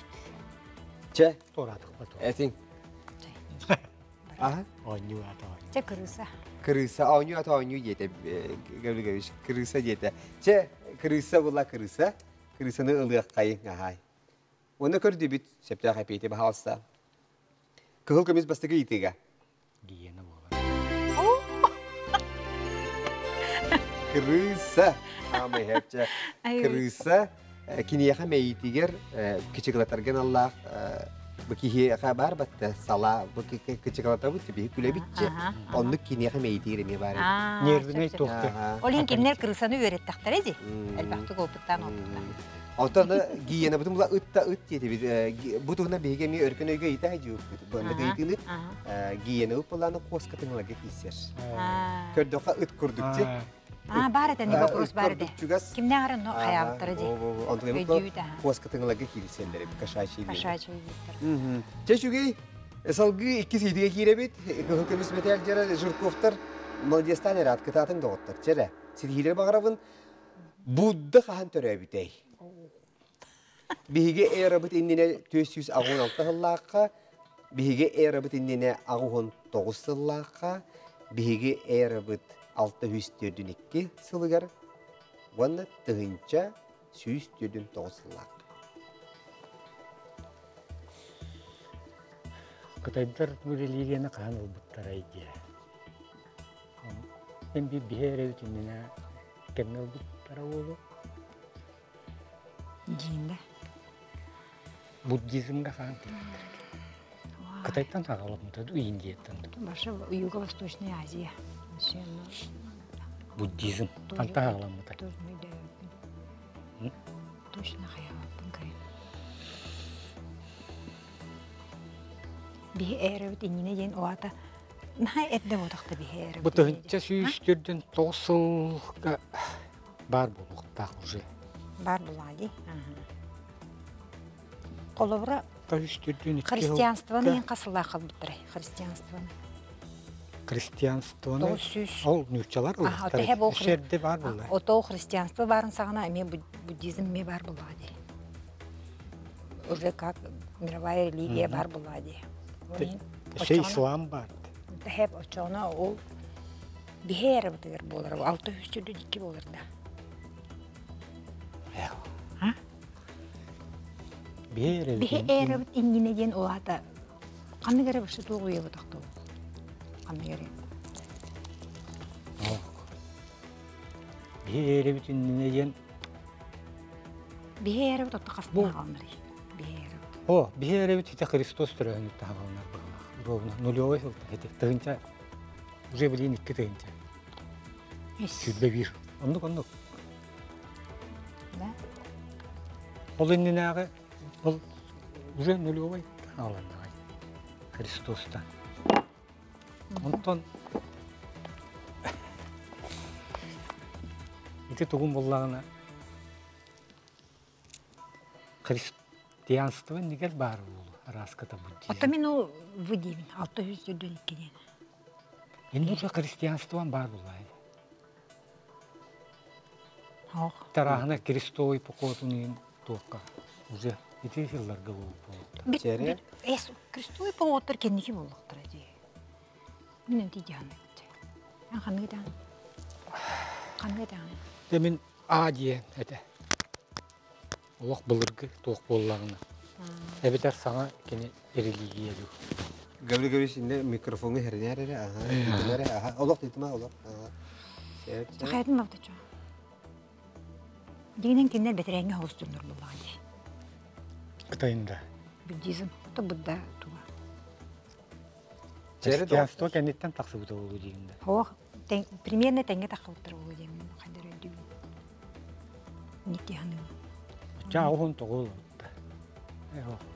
Чэ. Туораатахпа туора. Этиҥ. Аха. Оонньуу аата оонньуу. Чэ крыса. Крыса оонньуу аата оонньуу диэтэ Гаврилович. Крыса диэтэ. Чэ, крыса була крыса. Крысаны ылыаххайыҥ аһаай. Уонна көрдүбүт сөптөөх эпиэти баһаалыста. Кыһыл көмүс бастакы ыйытыыга. Гиена буолар. Крыса. Аамай хэпчэ. Крыса киниэхэ мэйиитигэр кычыгылатарга аналлаах бу киһиэхэ баар батта сала бу кычыгылатабыт биһи күлэбитче оннук киниэхэ мэйиитигэр эмиэ баар Нервнэй туохта. Ол иһин кинилэр крысаны үөрэттахтара дии. Элбэхтик опыттаан опыттаан. Оттон гиенабытын була ыт да ыт диэтибит. Бу туһунан биһиги эмиэ өркөн өйгө ыйыта сылдьыбыппыт. Бу ыйытыыны гиена ыппылааны куоскатыҥыларга киирсэр. Көрдөххө ыт курдук ти. Аа, баар этэ, вопрос баар этэ. Чугас. Кимнээх эрэ но хайаабыттара дии. Онтон куоскатыҥыларга киирсэллэр кошачий. Кошачий диттэр. Чэ үчүгэй. Салгыы иккис ыйытыга киирэбит. Кыһыл көмүс мэтээл дьара Жирковтар молодецтаан эрэ кытаатын доҕоттор. Чэрэ, ситиһиилэр баҕарабын. Будда хаһан төрөөбүтэй? Биһиги эрабыт иннинэ 486 сыллаахха, биһиги эрабыт иннинэ 89 сыллаахха, биһиги эрабыт 642 сылыгар уонна 1149 сыллаахха. Кытайдар бу религияны хаһан ылбыттарай диэ. Эн биир биһи эрэбит иннинэ кэмҥэ ылбыттара уолу. Диинде. Буддизмга хаан кэлбиттэр. Кытайтан саҕаламмыта дуу, Индияттан дуу. Вообще Юго-Восточная Азия. Буддизм. Хантан саҕаламмыта? Точно хайаабаппын кайын. Биһи эрэбит иннинэ диэн оата наһаа эрдэ буотахта биһи эрэбит. Бу 1109 сылга баар буолуохтаах уже. Баар буолаа дии. Холобура христианствоны иһин хас сыллаах халбыттарай христианствоны? Христианствоны ол нууччалар ылбыттар. Шерде бар буолла. Ото христианство баарын саҕана эмиэ буддизм эмиэ бар буоллаҕа дии. Уже как мировая религия бар буоллаҕа дии. Өссө ислам бар. Тэһэп оччоҕуна ол биһи эрабытыгар буолар 642 буолар да. Биһи Биһи эрабыт иннинэ диэн улаата ханнык эрэ вообще туох уйабытахтыл ханнык эрэ Биһи эрэбит иннинэ диэн Биһи эрабыт отто хастан хаалнарый биһи эрабыт О, биһи эрэбит ити Христос төрөөнүттэ хаалнар быһылаах. Ровно нулевой сылта ити тыһынча уже билин икки тыһынча. Сүүрбэ биир. Оннук оннук. Да? Ол иннинээҕи ол уже нулевой хааланнаҕай Христостан. Онтон ити тугун буллаҕына христианство иннигэр баар буолуо арааската буддизм. Оттон мин ол вы диибин 642 диэн. Инде уже христианствон баар буоллаа. Ох. Тараһына крестовый поход иин туохха уже ити сылларга буолбут. Эс крестовый походтар кэнники буоллахтара дии. Мин энти диһаннык. Эн ханныгы даҕаны? Ханныгы даҕаны? Дэ мин А диэн этэ. Олох былыргы туох буоллаҕына. Эбэтэр саҥа кини религия дуу. Гаврил Гаврилович инне микрофоҥҥа хэринээр эрэ, аха, тыытыма эрэ, аха, олох тыытыма, олох, аха. Хайатын бабытачча. Дигинен кинилэр бэтэрээҥҥэ соҕус дьоннор буоллаҕа дии. Кытайында. Буддизм, то Будда туга. Христианство кэнниттэн тахсыбыта буолуо диигин да. Ох, примерно тэҥҥэ таххыбыттар буолуо диэммин хайдар өйдүүбүн. Нити ханыыбын. Оччо уһун тоҕу ылбытта.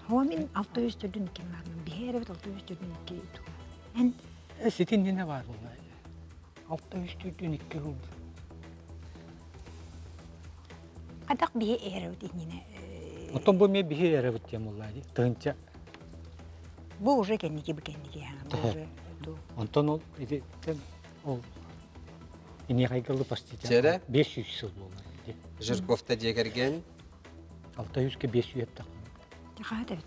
Хоо мин 642 баармын. Биһи эрэбит 642 туга. Эн Ситин нine бар буолла. 642 ылды. Хайдах биһи эрэбит иннинэ Оттон бу эмиэ биһи эрэбит диэн буолла дии. Тыһынча. Бу уже кэнники, бу кэнники. Бу уже Онтон ол ититтэн ол иниэхайгалы почти Чэрэ? 500 сыл буолла. Жирковта дьиэ кэргэн. 600-ке 500 эптэх. Хаһа эбит.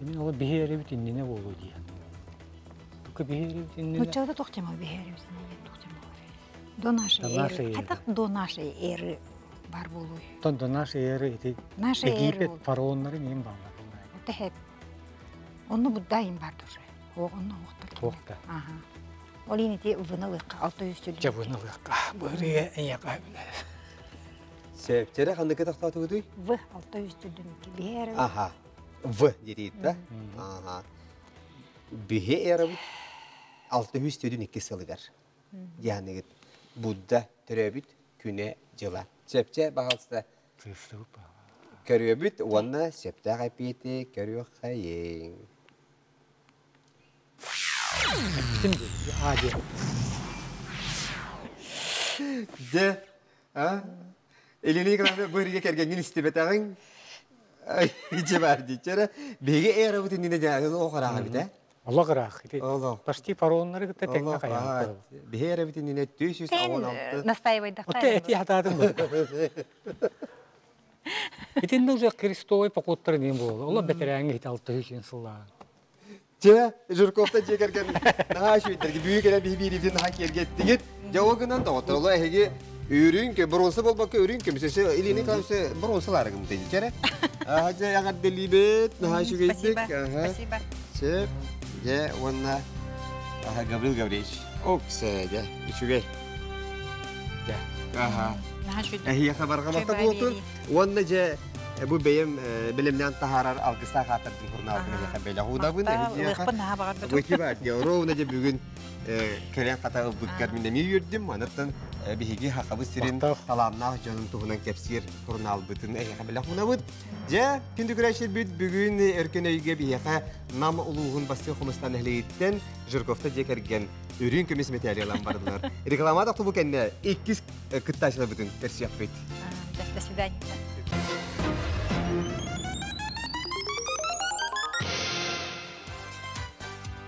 Мин ол биһиэрибит иннинэ буолуо дии. Тука биһиэрибит иннинэ. Нуччалда тохтема биһиэрибит иннинэ тохтема. До нашей эры. Хайдах до нашей эры бар буолуй? Тон до нашей эры ити Нашей эры. Египет фараоннары нем баллар. Тэхэп. Онну Будда им бар тоже. Онну оқтар. Тоқта. Ага. Ол ити вынылыққа, 600 сүл. Жа вынылыққа. Бұрыға әйеқа. Сәптере қандықы тақтатуыды? В 600 сүлден бері. Ага. В дейді да? Ага. Бихе эрабыт 602 сылыгар. Яғни Будда төрөбүт күнэ жыла. Сәпче бағалыста көрөбүт, уонна септаах эпиэти көрүөх хайын. А, де. Де, а? Елена Николаевна бырыга кергенген истебетагын. Иче бар дичере. Беге эрабыт инне жа о карага бит, э? Олох ыраах. Олох. Почти фараоннары кытта тэҥҥэ хайаан. Беге эрабыт инне 416. Настаивай Отте эти хатаатын бу. Итинне уже крестовый походтар нем болду. Олар бетерәңе хит 600 сыллаа. Че, Жирковта же керген наха шүйтерге бүйүк эле би бири наха кергеттигит. Жаугынан да отола эге үрүн ке бронза болбакка үрүн ке мисесе илини калсы бронзалар гым дейди чере. Аха же ягар делибет наха шүйгеттик. Спасибо. Че, же онна аха Гаврил Гаврилович. Оксе же үчүгей. Же. Аха. Наха шүйдү. Эхи хабарга макта болтун. Онна же бу бэйэм билимнен тахарар алгыста хатырдын хурнаалтын яха беле худабын. Лыхпын наха багар. Бу бар ровно же бүгүн кэлэн хата ылбыккар мин эми үрдүм. Анаттан биһиги хакабы сирин таламнаах дьонун туһунан кэпсиир хурнаалбытын эйэхэ беле хунабыт. Же күндү күрәшер бүт бүгүн өркөн өйгө биһиэхэ нам улууһун басты хумустан эхлииттен Жирковта же кэрген үрүн көмүс металлиялан бардылар. Реклама да тубу кэннэ иккис кыттаачылабытын көрсүөхпүт. До свидания.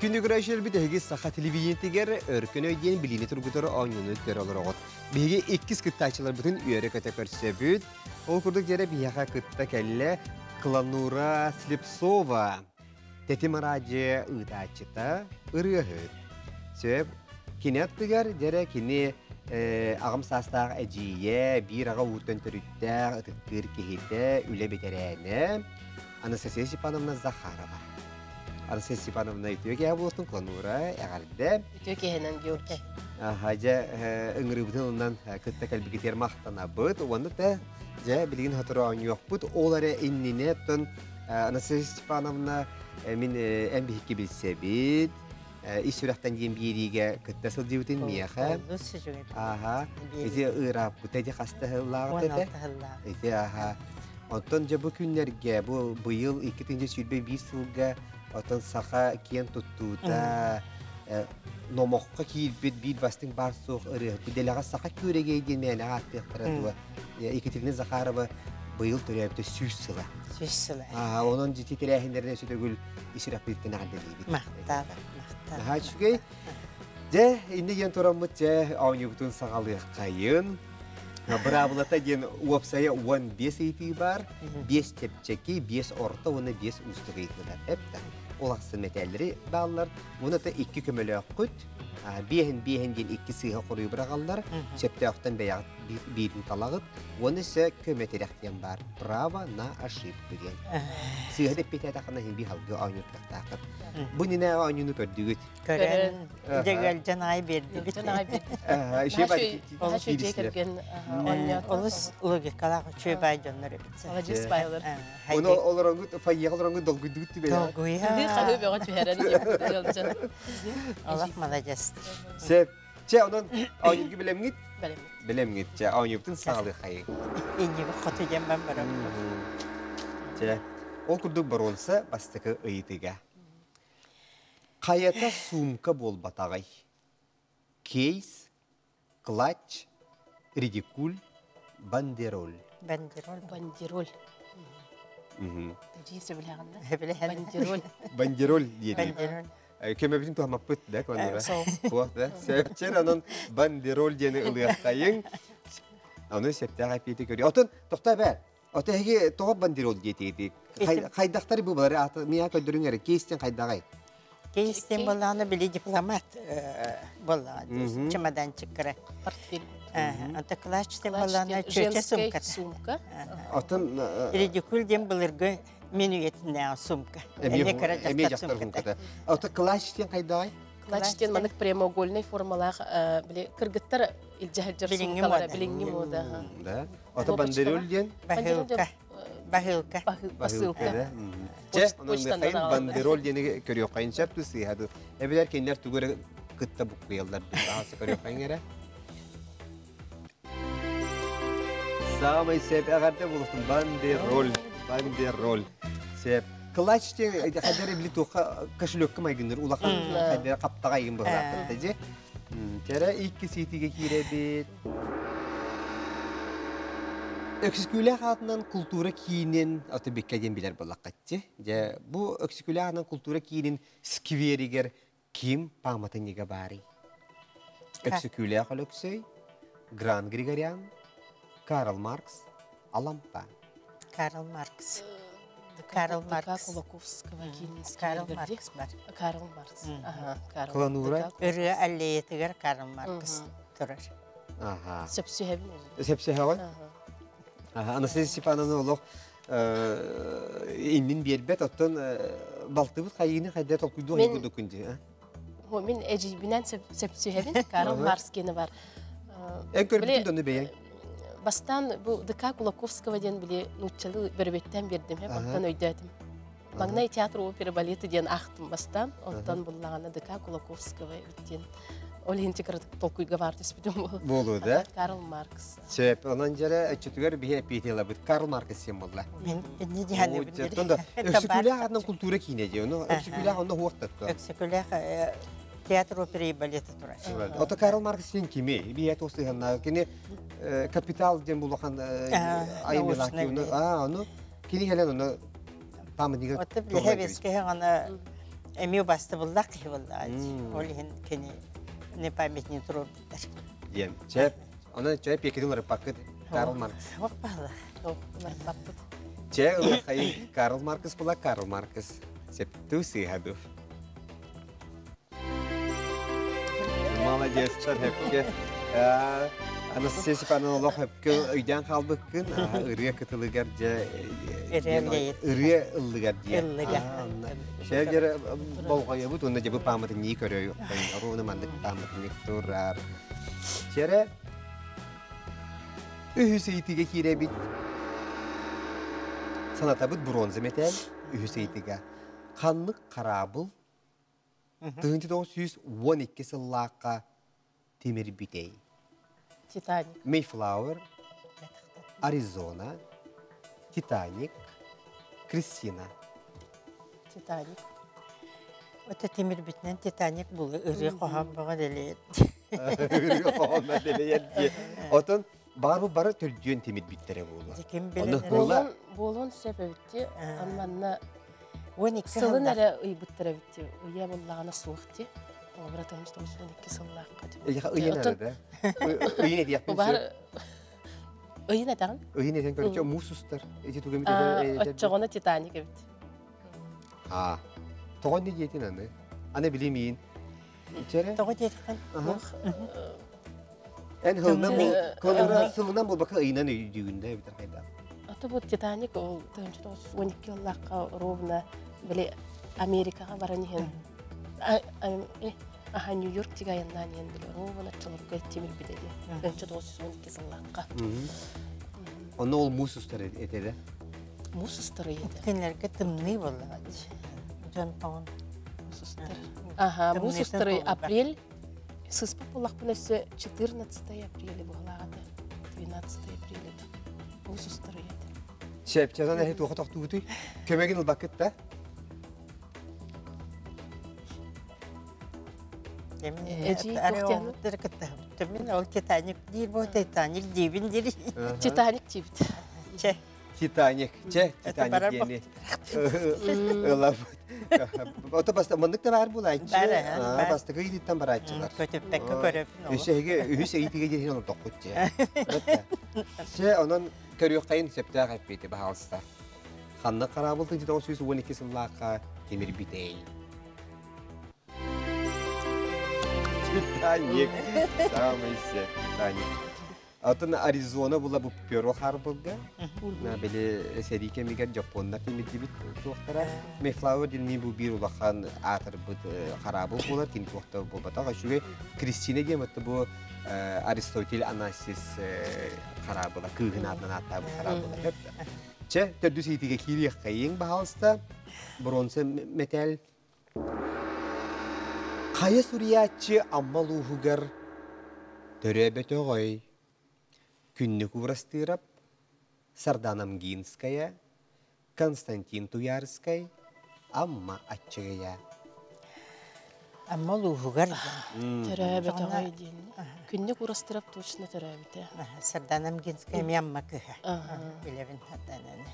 Күндү күрәшер бит эһиги саха телевидениетигер өркөн өйдиэн билини тургутар оонньууну көр олороҕут. Биһиги иккис кыттаачылар бүтүн үөрэ көтө көрсөбүт. Ол курдук жере биһиэхэ кытта кэллэ Кланура Слепцова. Тетим радио ыытааччыта ырыаһыт. Сөп кинет тыгар жере кини ағым састаах эдьиийэ, биир аҕа уутан төрүттээх ытыктыыр киһитэ үлэ бэтэрээнэ Анастасия Степановна Захарова. Анастасия Степановна үтүө киһи буолтун Кланура эҕэрдэ. Үтүө киһинэн Георгий. Аха, дьэ ыҥырыыбытын ылынан кытта кэлбигитигэр махтанабыт. Уонна да дьэ билигин сотору оонньуохпут. Ол эрэ иннинэ оттон Анастасия Степановна мин эн биһикки билсэбит. Ис сүрэхтэн диэн биэриигэ кытта сылдьыбытын миэхэ. Аха. Ити ыырааппыта ити хаста сыллааҕыт этэ. Ити аха. Онтон дьэ бу күннэргэ бу быйыл 2021 сылга оттон саха киэн туттуута номоххо киирбит биир бастыҥ баар суох ырыаһыт дэлэҕэ саха күөрэгэй диэн мээнэҕэ ааттыахтара дуо Екатерина Захарова быйыл төрөөбүтэ 100 сыла. 100 сыла. Аха, онон дьити тэрээһиннэринэн сүтөгүл исирэхпиттэн эҕэрдэлиибит. Махтал, махтал. Наһаа үчүгэй. Дьэ, инни диэн тураммыт дьэ оонньуубутун саҕалыаххайын. Быраабылата диэн уопсайа 15 ыйытыы бар. 5 чэпчэки, 5 орто уонна 5 уустук ыйытыылар. Эптэ. Ол ахсын мэтээллэри бааллар. Уонна 2 көмөлөөххүт. Биэһин биэһин диэн 2 сыыһа хоруйу быраҕаллар. Сөптөөхтөн бэйэҕит биирин талаҕыт. Уонна өссө көмө тирэх диэн бар. Право на ошибку диэн. Сыыһа дэппитээтэххинэ иһин биир халгы оонньууртахтааххыт. Бу нинэ оонньууну көрдүгүт. Көрөн, дьөгөлдьөн аҕай биэрдибит. Олус логикалаах үчүгэй баай дьоннор эбит. Маладьыас баайлар. Оны олоронгут фойега олоронгут долгуйдугут түбэ. Долгуйа. Хаһыы бөҕө түһэрэн ыалдьан. Олох маладьыас. Сеп. Че онон оонньуурга билэмҥит? Билэммит. Билэмҥит. Че оонньуубутун саҕалыахайыҥ. Иннибит хоту диэн бан барабыт. Че ол курдук боруонса бастакы ыйытыга. Хайата сумка буолбатаҕай? Кейс, клатч, редикуль, бандероль. Бандероль. Бандероль. Дии сөбүлэҕин да? Сөбүлэһэн. Бандероль. Бандероль диэтигит. Бандероль. Көмөбүтүн туһаммаппыт да конура. Туох да. Сөпчер онон бандероль диэни ылыахтайыҥ. Ону септээх эппиэти көрүө. Отон тохтоо бээ. Ото эһиги тоҕо бандероль диэтигит? Хайдахтары бу балары аты миа көрдөрүҥ эрэ кейстен хайдаҕай? Кейстен боллаҕына били дипломат боллаҕа чемоданчик кыра. Портфель. Онто клатч боллаҕына чүөчэ сумка. Сумка. Отон Редикуль диэн былыргы мен үйэтинээҕи сумка. Эмиэ кыра дьахтар сумката. Ото клатч диэн хайдаҕай? Клатч диэн манык прямоугольный формалаах били кыргыттар илдьэ сылдьар сумкалара билиҥҥи мода. Да. Ото бандероль диэн? Баһыылка. Баһыылка. Баһыылка. Чэ, онон Михаил бандероль диэни көрүөххэйин сөп ту сыыһа ду. Эбилэр кинилэр тугу эрэ кытта буккуйаллар дуу. Аҕасы көрүөххэйин эрэ. Самый сеп эҕэрдэ буолуохтун бандероль. Бандероль. Сеп. Клатч диэн хайдары били туохха кошелекка майгынныр улахан хайдары хаптаҕайгын быһылаахтар дьи. Кэрэ икки сиитигэ киирэбит. Өксүкүүлээх аатынан култуура киинин Атыбикка диэн билэр буоллаххытчы. Дьэ, бу Өксүкүүлээх аатынан култуура киинин скверигэр ким пааматынньыга баарый? Өксүкүүлээх Өлөксөй, Гран Григорян, Карл Маркс, Алампа. Карл Маркс. Карл Маркс. Кулаковского киинин Карл Маркс бар. Карл Маркс. Ага, Карл. Кланура. Ырыа аллеятыгар Карл Маркс турар. Ага. Сөпсүһэбин. Сөпсүһэҕин? Ага, Анастасия Степановна олох иннин биэрбэт, оттон балтыбыт хайыыны хайда толкуйдуох курдук күндү. Мин эдьиийбинэн сөпсүһэбин. Карл Маркс киэнэ бар. Эн көрбүтүн дону бэйэҥ? Бастаан бу ДК Кулаковского диэн били нууччалыы бөрөбүттэн биэрдим, онтон өйдөөтүм. Маҥнай театр оперы балеты диэн аахтым бастаан, онтон буллаҕына ДК Кулаковского эбит диэн. Ол иһин кыратык толкуйга баар түспүтүм. Буолуо да? Карл Маркс. Сөп, онон дьэрэ өччөтүгэр биһи эппиэтилабыт Карл Маркс сиэн буолла. Мин инни диһаныбын. Өксөкүлээх атынан культура киинэ дии, ону Өксөкүлээх онно хуохтатто. Өксөкүлээх театр оперы и балета турар. Ото Карл Маркс син кими? Бие тосыһанна кини капитал диэн булахан айымньылаах а ону кини кэлэн ону памятнига Ото билэһэ бескеһэ ана эми бастыбыллах киһи болла. Ол иһин кини не памятник туруорбуттар. Диэн. Чэ, онон чэ пиэкитин уларыппаккыт Карл Маркс. Хоппала. Уларыппаппыт. Чэ, ылыаххайын Карл Маркс була Карл Маркс. Септүү сыыһа Молодецтар хөпкө. Анастасия Степановна олох хөпкө өйдөөн хаалбыккын. Ырыа кытылыгар дьэ ырыа ыллыгар диэ. Шегер болҕойобут уонна дьэ бу пааматынньыгы көрөйүк. Оруону маннык пааматынньык турар. Чэрэ үһүс ыйытыыга киирэбит. Санатабыт бронза мэтээл үһүс ыйытыга. Ханнык хараабыл 1912 сыллаахха тимир бүтэй. Титаник. Мейфлауэр, Аризона, Титаник, Кристина. Титаник. Ото тимир бүтүнэн Титаник булу ырыа хоһоон бөҕө дэлэйэр. Ырыа хоһоон дэлэйэр диye. Отон бары бары төрдүөн тимир бүттэрэ буолуо. Ким Оны билэр. була Буолуон сөп эбитти. Манна 12 Сылын эрэ ыйбыттар эбит дии. Ыйа буллаҕына суох дии. Обра 1912 сыллаахха дии. Ыйын эрэ да. Ыйын этиэхпин Убаар сөп. ыйын этэҕин? Ыйын этэн көрүччү муус устар. Ити тугу эмит Оччоҕуна Титаник эбит. Аа. Тоҕо инни диэтин аны? Аны билим иин. Чэрэ? Тоҕо диэтиххин? Эн хылынан бул, сылынан булбакка ыйынан өйдүүгүн да эбитер хайдах. Ата бу Титаник ол 1912 сыллаахха ровно били Америкаҕа баран иһэн аха Нью-Йорк тигэ айаннаан иһэн били ровно оччолорго тимирбитэ дии 1912 сыллаахха. Онно ол муус устар этэ да? Муус устар этэ. Кинилэргэ тымныы буоллаҕа дьон тоҕун. Муус устар. Аха, муус устар апрель Сыспыт буоллахпына өссө 14 апреля буолааҕа 12 апреля Уус устар үйэтэ. Сөп, чазан эһи туоха тохтуутуй? Көмөгүн ылбаккыт да? Мин ол Титаник диир бу Титаник диибин диир. Титаник диибит. Чэ. Титаник. Че, Титаник диэни ылабыт. Ото баста маннык да баар булааччы. Бастакы ыйытыттан барааччылар. Көтүппэккэ көрөбүн. Өссө эһиги үһүс ыйытыга диэри олордоххут дьэ. Че, онон көрүөххэйин сөптөөх эппиэти баһаалыста. Ханна хараабыл 1912 сыллаахха тимирбитэй? Титаник. Самый се Титаник. Атын Аризона була бу Перл Харборга. Били сэрии кэмигэр Дьоппуоннар тимирдибит туохтара. Мейфлауэр диэн бу биир улахан аатырбыт хараабыл буолар, кини туохта буолбатах. Үчүгэй Кристина диэн вот бу Аристотель Анасис хараабыла, кыыһын аатынан ааттаабыт хараабыла. Чэ, төрдүс ыйытыыга киириэххэйиҥ, баһаалыста. Бронза мэтээл Хайа суруйааччы Амма улууһугар төрөөбөтөҕөй? Күннүк Уурастыырап, Сардана Амгинская, Константин Туйаарыскай, Амма Аччыгыйа. Амма улууһугар Төрөөбөтөҕөй диэн. Күннүк Уурастыырап точно төрөөбүтэ. Сардана Амгинская эмиэ Амма кыһа. Билэбин Сардананы.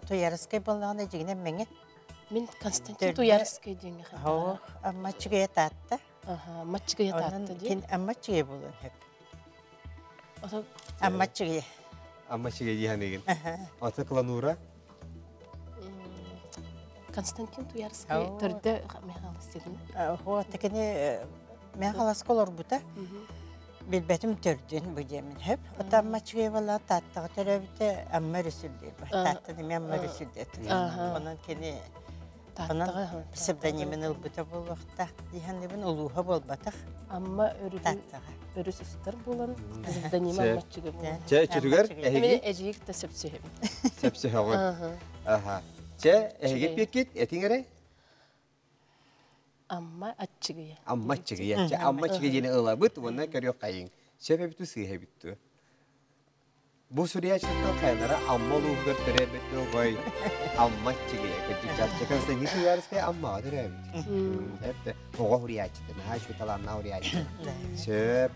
Туйаарыскай буоллаҕына дьигинэн мэҥэ. Мин Константин Туйаарыскай диэҥҥэ Оо, Аммаччыгая таатта. Аха, Аммаччыгая таатта диэн. Кин Аммаччыгая буолуон сөп. Аммаччыгая. Аммаччыгая дии саныыгын. Ото Кланура? Константин Туйаарыскай төрдө Михаил Степанович. Оо, текини Михаил олорбута. Билбэтим төрдүн бу диэмин хөп. Ота Аммаччыгая тааттаҕа төрөөбүтэ Амма өрүсүлдүр. Тааттан эмиэ Амма өрүсүлдүр. Онон кини онон псевдонимин ылбыта буолуохтаах диһаныбын улууһа буолбатах. Амма өрүһү өрүс устар буолан псевдонима Аммаччыгы буолан. Чэ, чүтүгэр эһиги Эжиик да сөпсөһөбүн. Сөпсөһөҕүн. Аха. Чэ, эһиги пиэккит этиҥ эрэ. Амма аччыгыйа. Амма аччыгыйа. Чэ, Амма аччыгыйа диэни ылабыт уонна көрүөххэйиҥ. Сөп эбит сыыһа эбит дуо? Бу суруйааччыттан хайалара Амма улууһугар төрөөбүт ой Амма аччыгыйа. Кырдьык чахчы Константин Туйаарыскай Аммаҕа төрөөбүт. Эппэ оҕо суруйааччыта, наһаа үчүгэй талааннаах суруйааччы. Сөп.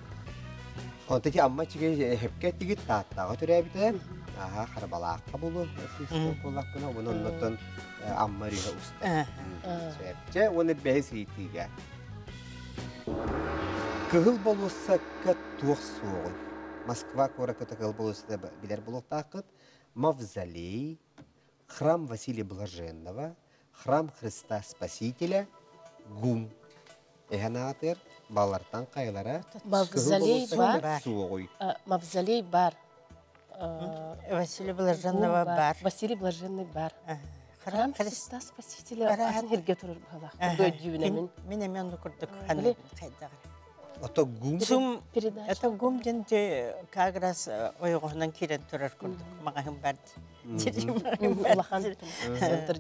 Онто ити Амма аччыгыйа эһэпкэ эттигит Тааттаҕа төрөөбүтэ. Аха, Харбалаахха буолуо, буоллахпына, уонна оннуттан Амма өрүһэ уста. Сөпчэ уонна бэһис ыйытыыга. Кыһыл болуоссакка туох суоҕуй? Москва куоракка Кыһыл болуоссата билэр буолуохтааххыт. Мавзолей, храм Василия Блаженного, храм Христа Спасителя, ГУМ. Эһэн аатыр балартан хайалара Кыһыл болуоссакка суоҕуй? Мавзолей бар. Василий Блаженного бар. Василий Блаженный бар. Храм Христа Спасителя атын хирге турар баһалаах. Дойдүүнэмин. Мин эми онну курдук хайдагар. Ото гум. Сум это гум ден как раз ойоҕоһунан киирэн турар курдук маҕаһым бар. Улахан центр.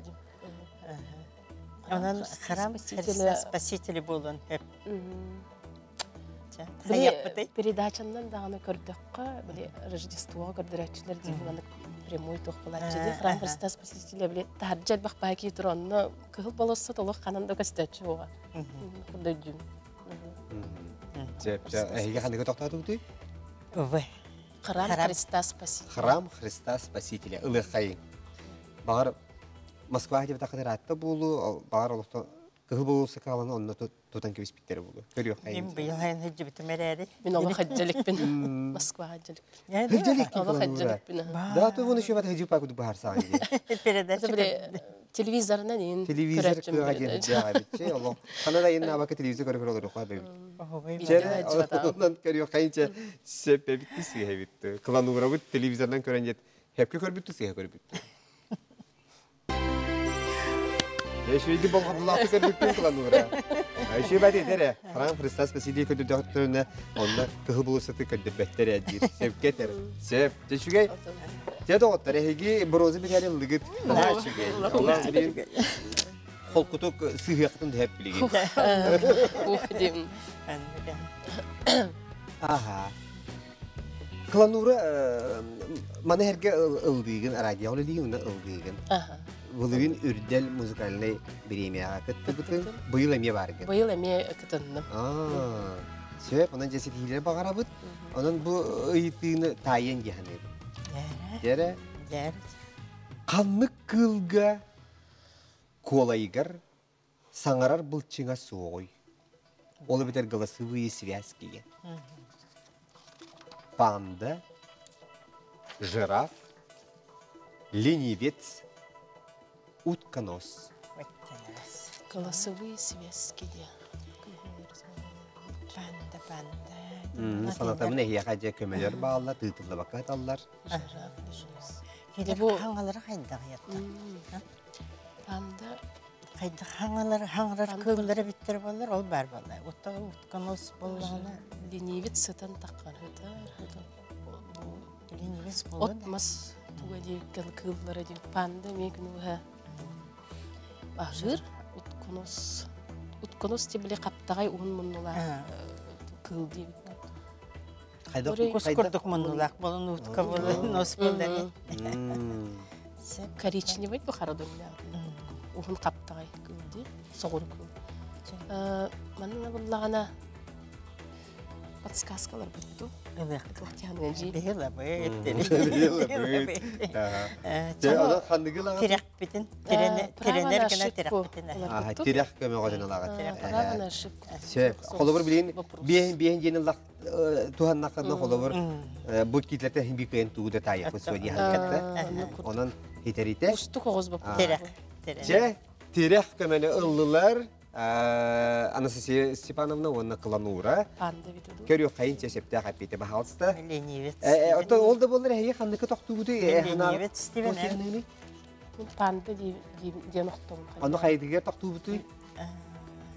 Онон храм Христа Спасителя буолуон сөп. Передачаннан даҕаны көрдөххө, били Рождествоҕа көрдөрөөччүлэр диир маннык прямой туох буолааччы дии. Храм Христа Спасителя били таһырдьа элбэх баай тур онно кыһыл болоссот олох ханан да көстөөччү буоҕа. Курдойдүүм. Сөп, эһиги ханныгы тохтоотугутуй? В. Храм Христа Спасителя. Храм Христа Спасителя. Ылыаххайын. Бағар Москва диэбит акытыраатта буолу, бағар олохто кыһыл болуусса кааланы онно тутан кэбиспиттэрэ буолуо. Көрүөххэ. Мин быйыл хайын сылдьыбытым эрээри. Мин олох хаддьаликпин. Москва хаддьаликпин. Хаддьаликпин. Олох хаддьаликпин. Да, то вон еще бат хадьыпа куду бахар саҕан Передача. Телевизорынан ин. Телевизор кыаҕа диэн дьиэҕэ битчи. Олох хана да инна абака телевизор көрө көрө олоруха бэбит. Чэ, онон көрүөххэ сөп эбитти сыыһа эбитти. Кланурабыт телевизорынан көрөн дьет хепке көрбүттү сыыһа көрбүттү. Эшвейди болҕомтолоохтук көрбүппүн кылануура. Эшви бат этэр Храм Христа Спасителя көрдөрдөхтөрүнэ онно кыһыл булусаты көрдөрбөттөр ээ диир. Сөпкө этэр. Сөп. Дьэ үчүгэй. Дьэ доҕоттор, эһиги бронза медали ыллыгыт. Наһаа үчүгэй. Олох билигин холкутук сыһыахтын түһэп билигин. Ух дим. Аха. Кланура маны эргэ ылдыыгын, радио үлэлиигин, уна ылдыыгын. Былырыын Үрдэл музыкальнай бириэмийэҕэ кыттыбытын, быйыл эмиэ бааргын. Быйыл эмиэ кытынным. Сөп, онон дьэ ситиһиилэри баҕарабыт. Онон бу ыйытыыны таайан диэханыбыт. Дьэрэ. Дьэр. Ханнык кыылга куолайыгар саҥарар былчыҥа суоҕуй? Ол эбэтэр голосовые связки диэн. Панда, жираф, ленивец, утконос. Голосовые связки диэн. Панда, панда. Санатабын эһиэхэ дьэ көмөлөр бааллар, тыытыллыбакка сыталлар. Жираф, ленивец. Килер Бу хаҥалара хайдах ятта? панда Хайдах хаҥалар хаҥарар кыыллара биттер боллар, ол бар боллар. Утта утконос боллаҕына ленивец сытан таххан хытар. ленивец боллун. От мас туга диэбиккэн кыыллара диэн панда эмиэ күнү быһа аһыыр. Утконос утконос тибили хаптаҕай уһун муннулаах кыыл диэбит. Хайдах Кус курдук муннулаах болун утка болун нос боллар. Коричневый бу хара дуннаа. Уһун хаптаҕай кыыл дии. Соҕур кыыл. Манна буллаҕына подсказкалар бутту. Тирэхпитин, тирэнэр гына тирэхпитин. Тирэх көмөҕөтүн ылаҕыт. Сөп. Холобур билин биэһин биэһин диэн ыллах туһаннаххына холобур бу китлете хин бикэн туу да таайыппыт суо диэн хатта. Онон хитерите. Устук оҕус Тирэх. Чэ, тирэх көмөнү ыллылар. Анастасия Степановна уонна Кланура. Көрүөх хайын чэ септээх эппиэтэ баһаалыста. Ленивец. Оттон ол да буоллар эһиги ханныка тохтуубутуй? Ленивец Стивен. Панда диэн охтом. Ону хайдыгар тохтуубутуй?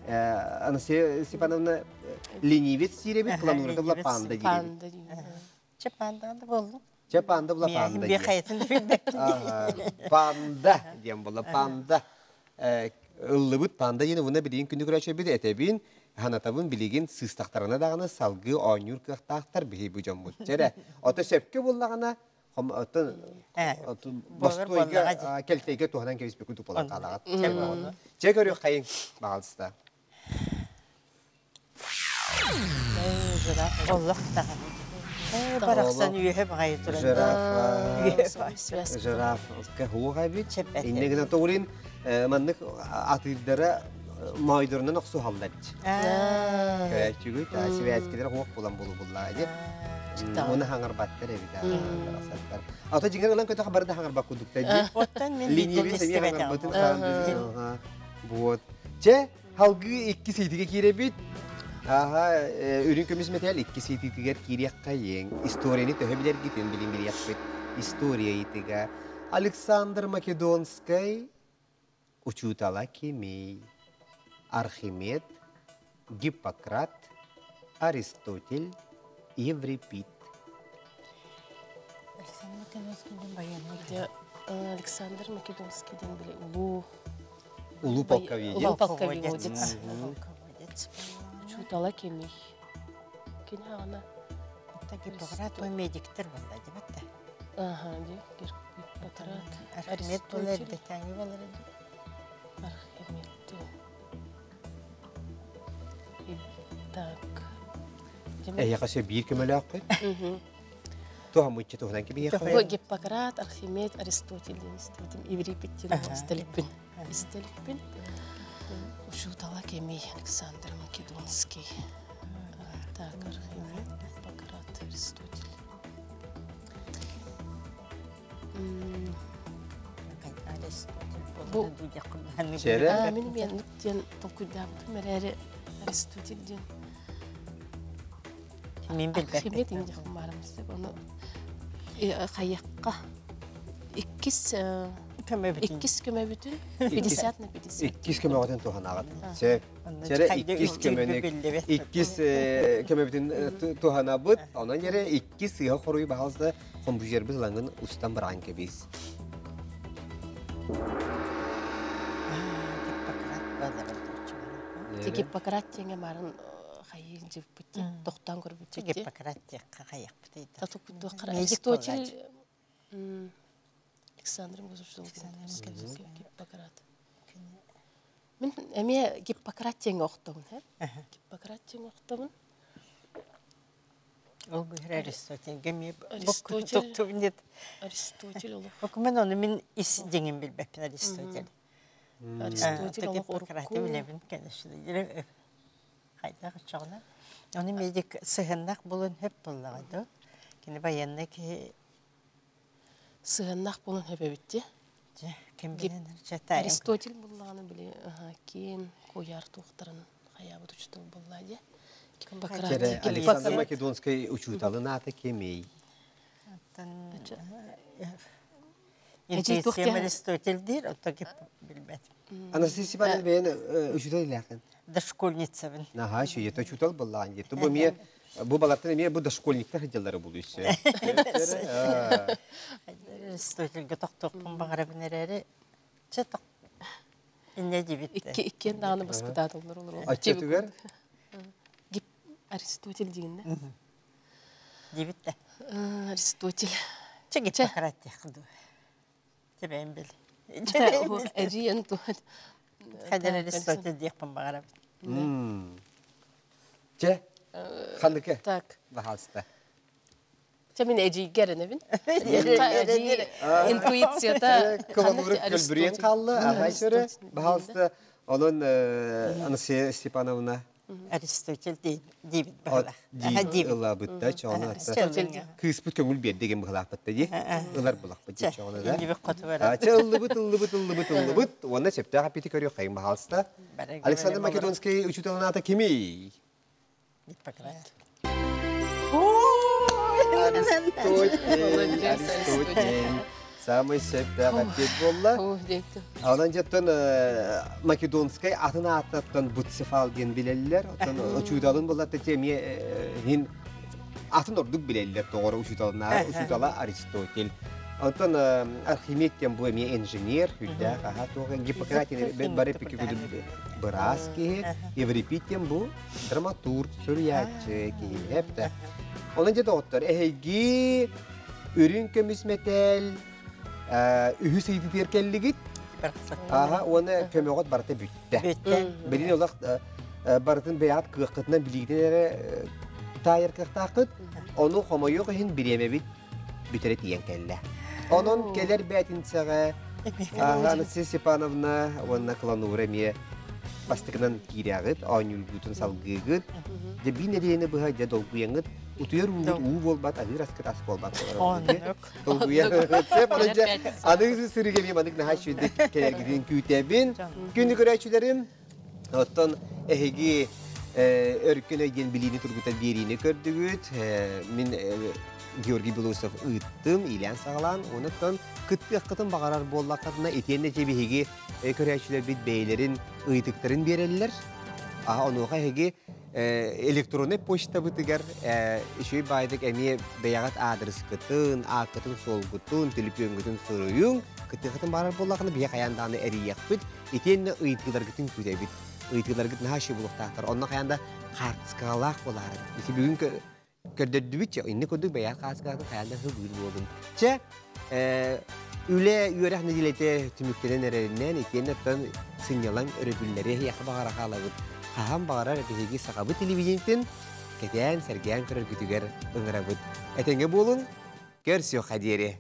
Анастасия Степановна ленивец дииребит, Кланура да була панда дииребит. Чэ панда да болду. Чэ панда була панда. Би хайатын Панда диэн була панда. Ыллыбыт панда диэн уна билигин күнү көрөчөбүт этэбин ханатабын билигин сыыстахтарына даҕаны салгыы оонньуур кыахтаахтар биһи бу дьоммут. Чэрэ, ото сөпкө буллаҕына отон бостуойга келтейге туһанан кэбиспеккин тупалан хаалаҕат. Чэ көрүөх хайын баҕалыста. Оллох даҕаны. Барахсан үөһэ баҕайы туран. Жирафа. Жираф хуоха бит. Инне гына тоҕулин маннык атыырдара моойдорунан охсуһаллар. Көрөөччүгүт сибээскилэр хуох булан булу буллаа дии. Уну хаҥарбаттар эбит барахсаттар. Ата дьиҥэр ылан көтөх бары да хаҥарбак курдуктар дии. Оттон мин Линейбин сэниэ хаҥарбатын Вот. Чэ, халгыы икки сийтигэ киирэбит. Аха, үрүҥ көмүс мэтээл икки сийтитигэр киириэххэйиҥ. Историяны төһө билэргитин билин билиэхпит. История ыйытыга. Александр Македонскай учуутала кимий? Архимед, Гиппократ, Аристотель, Еврипид. Александр Македонский диэн военный. Александр Македонский диэн били улуу Улуу полководец. Улуу полководец. Полководец. Учуутала кимий? Кини аҕана. Это Гиппократ ой медиктер буолла дебетте. Аха, ди Гиппократ. Архимед буолар эрдэтээҥи буолар Архимед. Так. Эйиэхэ сөп биир көмөлөөххүт. Туһаммытча туһунан кибиэххэ. Гиппократ, Архимед, Аристотель диэн истибитим. Еврипид диэн истэлиппин. Истэлиппин. Учуутала кимий? Александр Македонский. Так, Архимед, Гиппократ, Аристотель. Бу Мин мен диэн толкуйдаабытым эрээри Аристотель диэн Мин билбэппин. Архимед инде хумаарымсып ону хайыахха иккис Көмөбүтүн. Иккис көмөбүтүн 50 на 50. Иккис көмөҕүтүн туһанаҕыт. Сөп. Чэрэ иккис көмөнү иккис көмөбүтүн туһанабыт. Онон ере иккис сыыһа хоруй баһалса компьютербит ылаҥын устан бараан кэбис. Гиппократ диэҥэ марын хайыы дьыппыт тохтоон көрбүт. Гиппократ диэххэ хайахпытый. Аристотель Александр Гиппократ. Мин эмиэ Гиппократ диэҥэ охтобун. Гиппократ диэҥэ охтобун. Ол быһыр Аристотельга эмиэ Аристотель. Токтубунет. Аристотель олох. Окумен ону мин ис дьиҥин билбэппин Аристотель. Аристотель олох Гиппократы урукку. билэбин, конечно. Хайдах оччоҕуна. Ону медик сыһыннах булун хөп буллаҕа ду. Кини военный киһи Сыһыннах булун хөбөбүтти. Дьэ, ким билэн чатайым. Аристотель буллаҕына били киэн куйаар туохтарын хайаабыт учутал булла дии. Кэрэ Александр Македонскай учууталын аата кимий? Интуиция Аристотель диир, оттон билбэт. Анастасия Степановна бэйэн учуутал илээхин. Дошкольницабын. Наһаа үчүгэй, учуутал буллаҕын дии. Бу эмиэ бу балартан эмиэ бу дошкольниктар сылдьаллара булуйсу. Аристотельга тохтуохпун баҕарабын эрээри, чэ тох инньэ диэбит. Икки иккиэн даҕаны баспытааталлар олорор. Оччотугар Гип Аристотель диигиннэ. Диэбит да. Аристотель. Чэ Гиппократ диэх дуу. Чэ бэйэм бил. Эдьиийэн туһан. Хайдан Аристотель диэхпин баҕарабын. Чэ, ханныка? Так. Баһаалыста. Чэ мин эдьиийгэ эрэнэбин. Эдьиий интуицията Кылабырык көлбүрүйэн хаалла, аһай сөрө. Баһаалыста, онон Анастасия Степановна Аристотель диэбит баһылах. Диир ылабытта, чоҕуна кыыспыт көҥүл биэрдэ деген быһылаахпытта дии. Ылар булахпыт дии чоҕуна да. Чэ ыллыбыт, ыллыбыт, ыллыбыт, ыллыбыт. Уонна сөптөөх аппети көрүөх хайын баһаалыста. Александр Македонский учууталын аата кимий? Гиппократ. Аристотель, Аристотель. Самый сөптөөх ответ буолла. Онон дьэттэн Македонскай атын ааттаттан Буцефал диэн билэллэр. Оттон учууталын буллар эмиэ хин атын ордук билэллэр тоҕоро учууталына учуутала Аристотель. Онтон Архимед диэн бу эмиэ инженер, үрдээх аха туох Гиппократ бары быраас киһи, Еврипид диэн бу драматург, суруйааччы киһи эптэ. Онон дьэ доҕоттор, эһиги үрүҥ көмүс мэтээл үһүс ыйытыытыгар кэллигит. Аха, уонна көмөҕөт барыта бүттэ. Бүттэ. Билин олох барытын бэйэҕит кыаххытынан билиитин эрэ таайар кыахтааххыт. Ону хомойуох иһин бириэмэбит бүтэрэ тиийэн кэллэ. Онон кэлэр бээтинсэҕэ Анастасия Степановна уонна Кланура эмиэ бастакынан киирэҕит, оонньуургутун салгыыгыт. Дьэ биир нэдиэлэни быһа дьэ долгуйаҥҥыт утуйар уугут уу буолбат, аһыыр аскыт ас буолбат. Долгуйа. Аныгы сырыга эмиэ манык наһаа үчүгэйдик кэлэргитин күүтэбин. Күндү көрөөччүлэрим, оттон эһиги өркөн өй диэн билиини тургутар биэриини көрдүгүт. Мин Георгий Белоусов ыыттым, иилээн саҕалаан, онуттан кыттыаххытын баҕарар буоллаххытына, итиэннэ дьэ биһиги көрөөччүлэрбит бэйэлэрин ыйытыктарын биэрэллэр. Аха, онуоха эһиги электроннай почтабытыгар үчүгэй баайдык эмиэ бэйэҕит аадырыскытын, ааккытын-суолгутун, төлөпүөҥҥүтүн суруйуҥ. Кыттыаххытын баҕарар буоллаххына, биһиги хайаан даҕаны эрийиэхпит. Итиэннэ ыйытыыларгытын күүтэбит. Ыйытыыларгыт наһаа үчүгэй буолуохтаахтар. Онно хайаан да хаартыскалаах буолаары. Ити бүгүн көрдөрдүбүт чэ, инник курдук бэйэҕит хаартыскалаахтын хайаан да хыбыыр буолун. Чэ, үлэ үөрэх нэдиэлэтэ түмүктэнэн эрэринэн итиэннэ оттон сынньалаҥ өрөбүллэри эһиэхэ баҕара хаалабыт. Хаһан баҕарар биһиги сахабыт телевидениетин кэтээн, сэргээн көрөргүтүгэр ыҥырабыт. Этэҥҥэ буолун, көрсүөххэ диэри.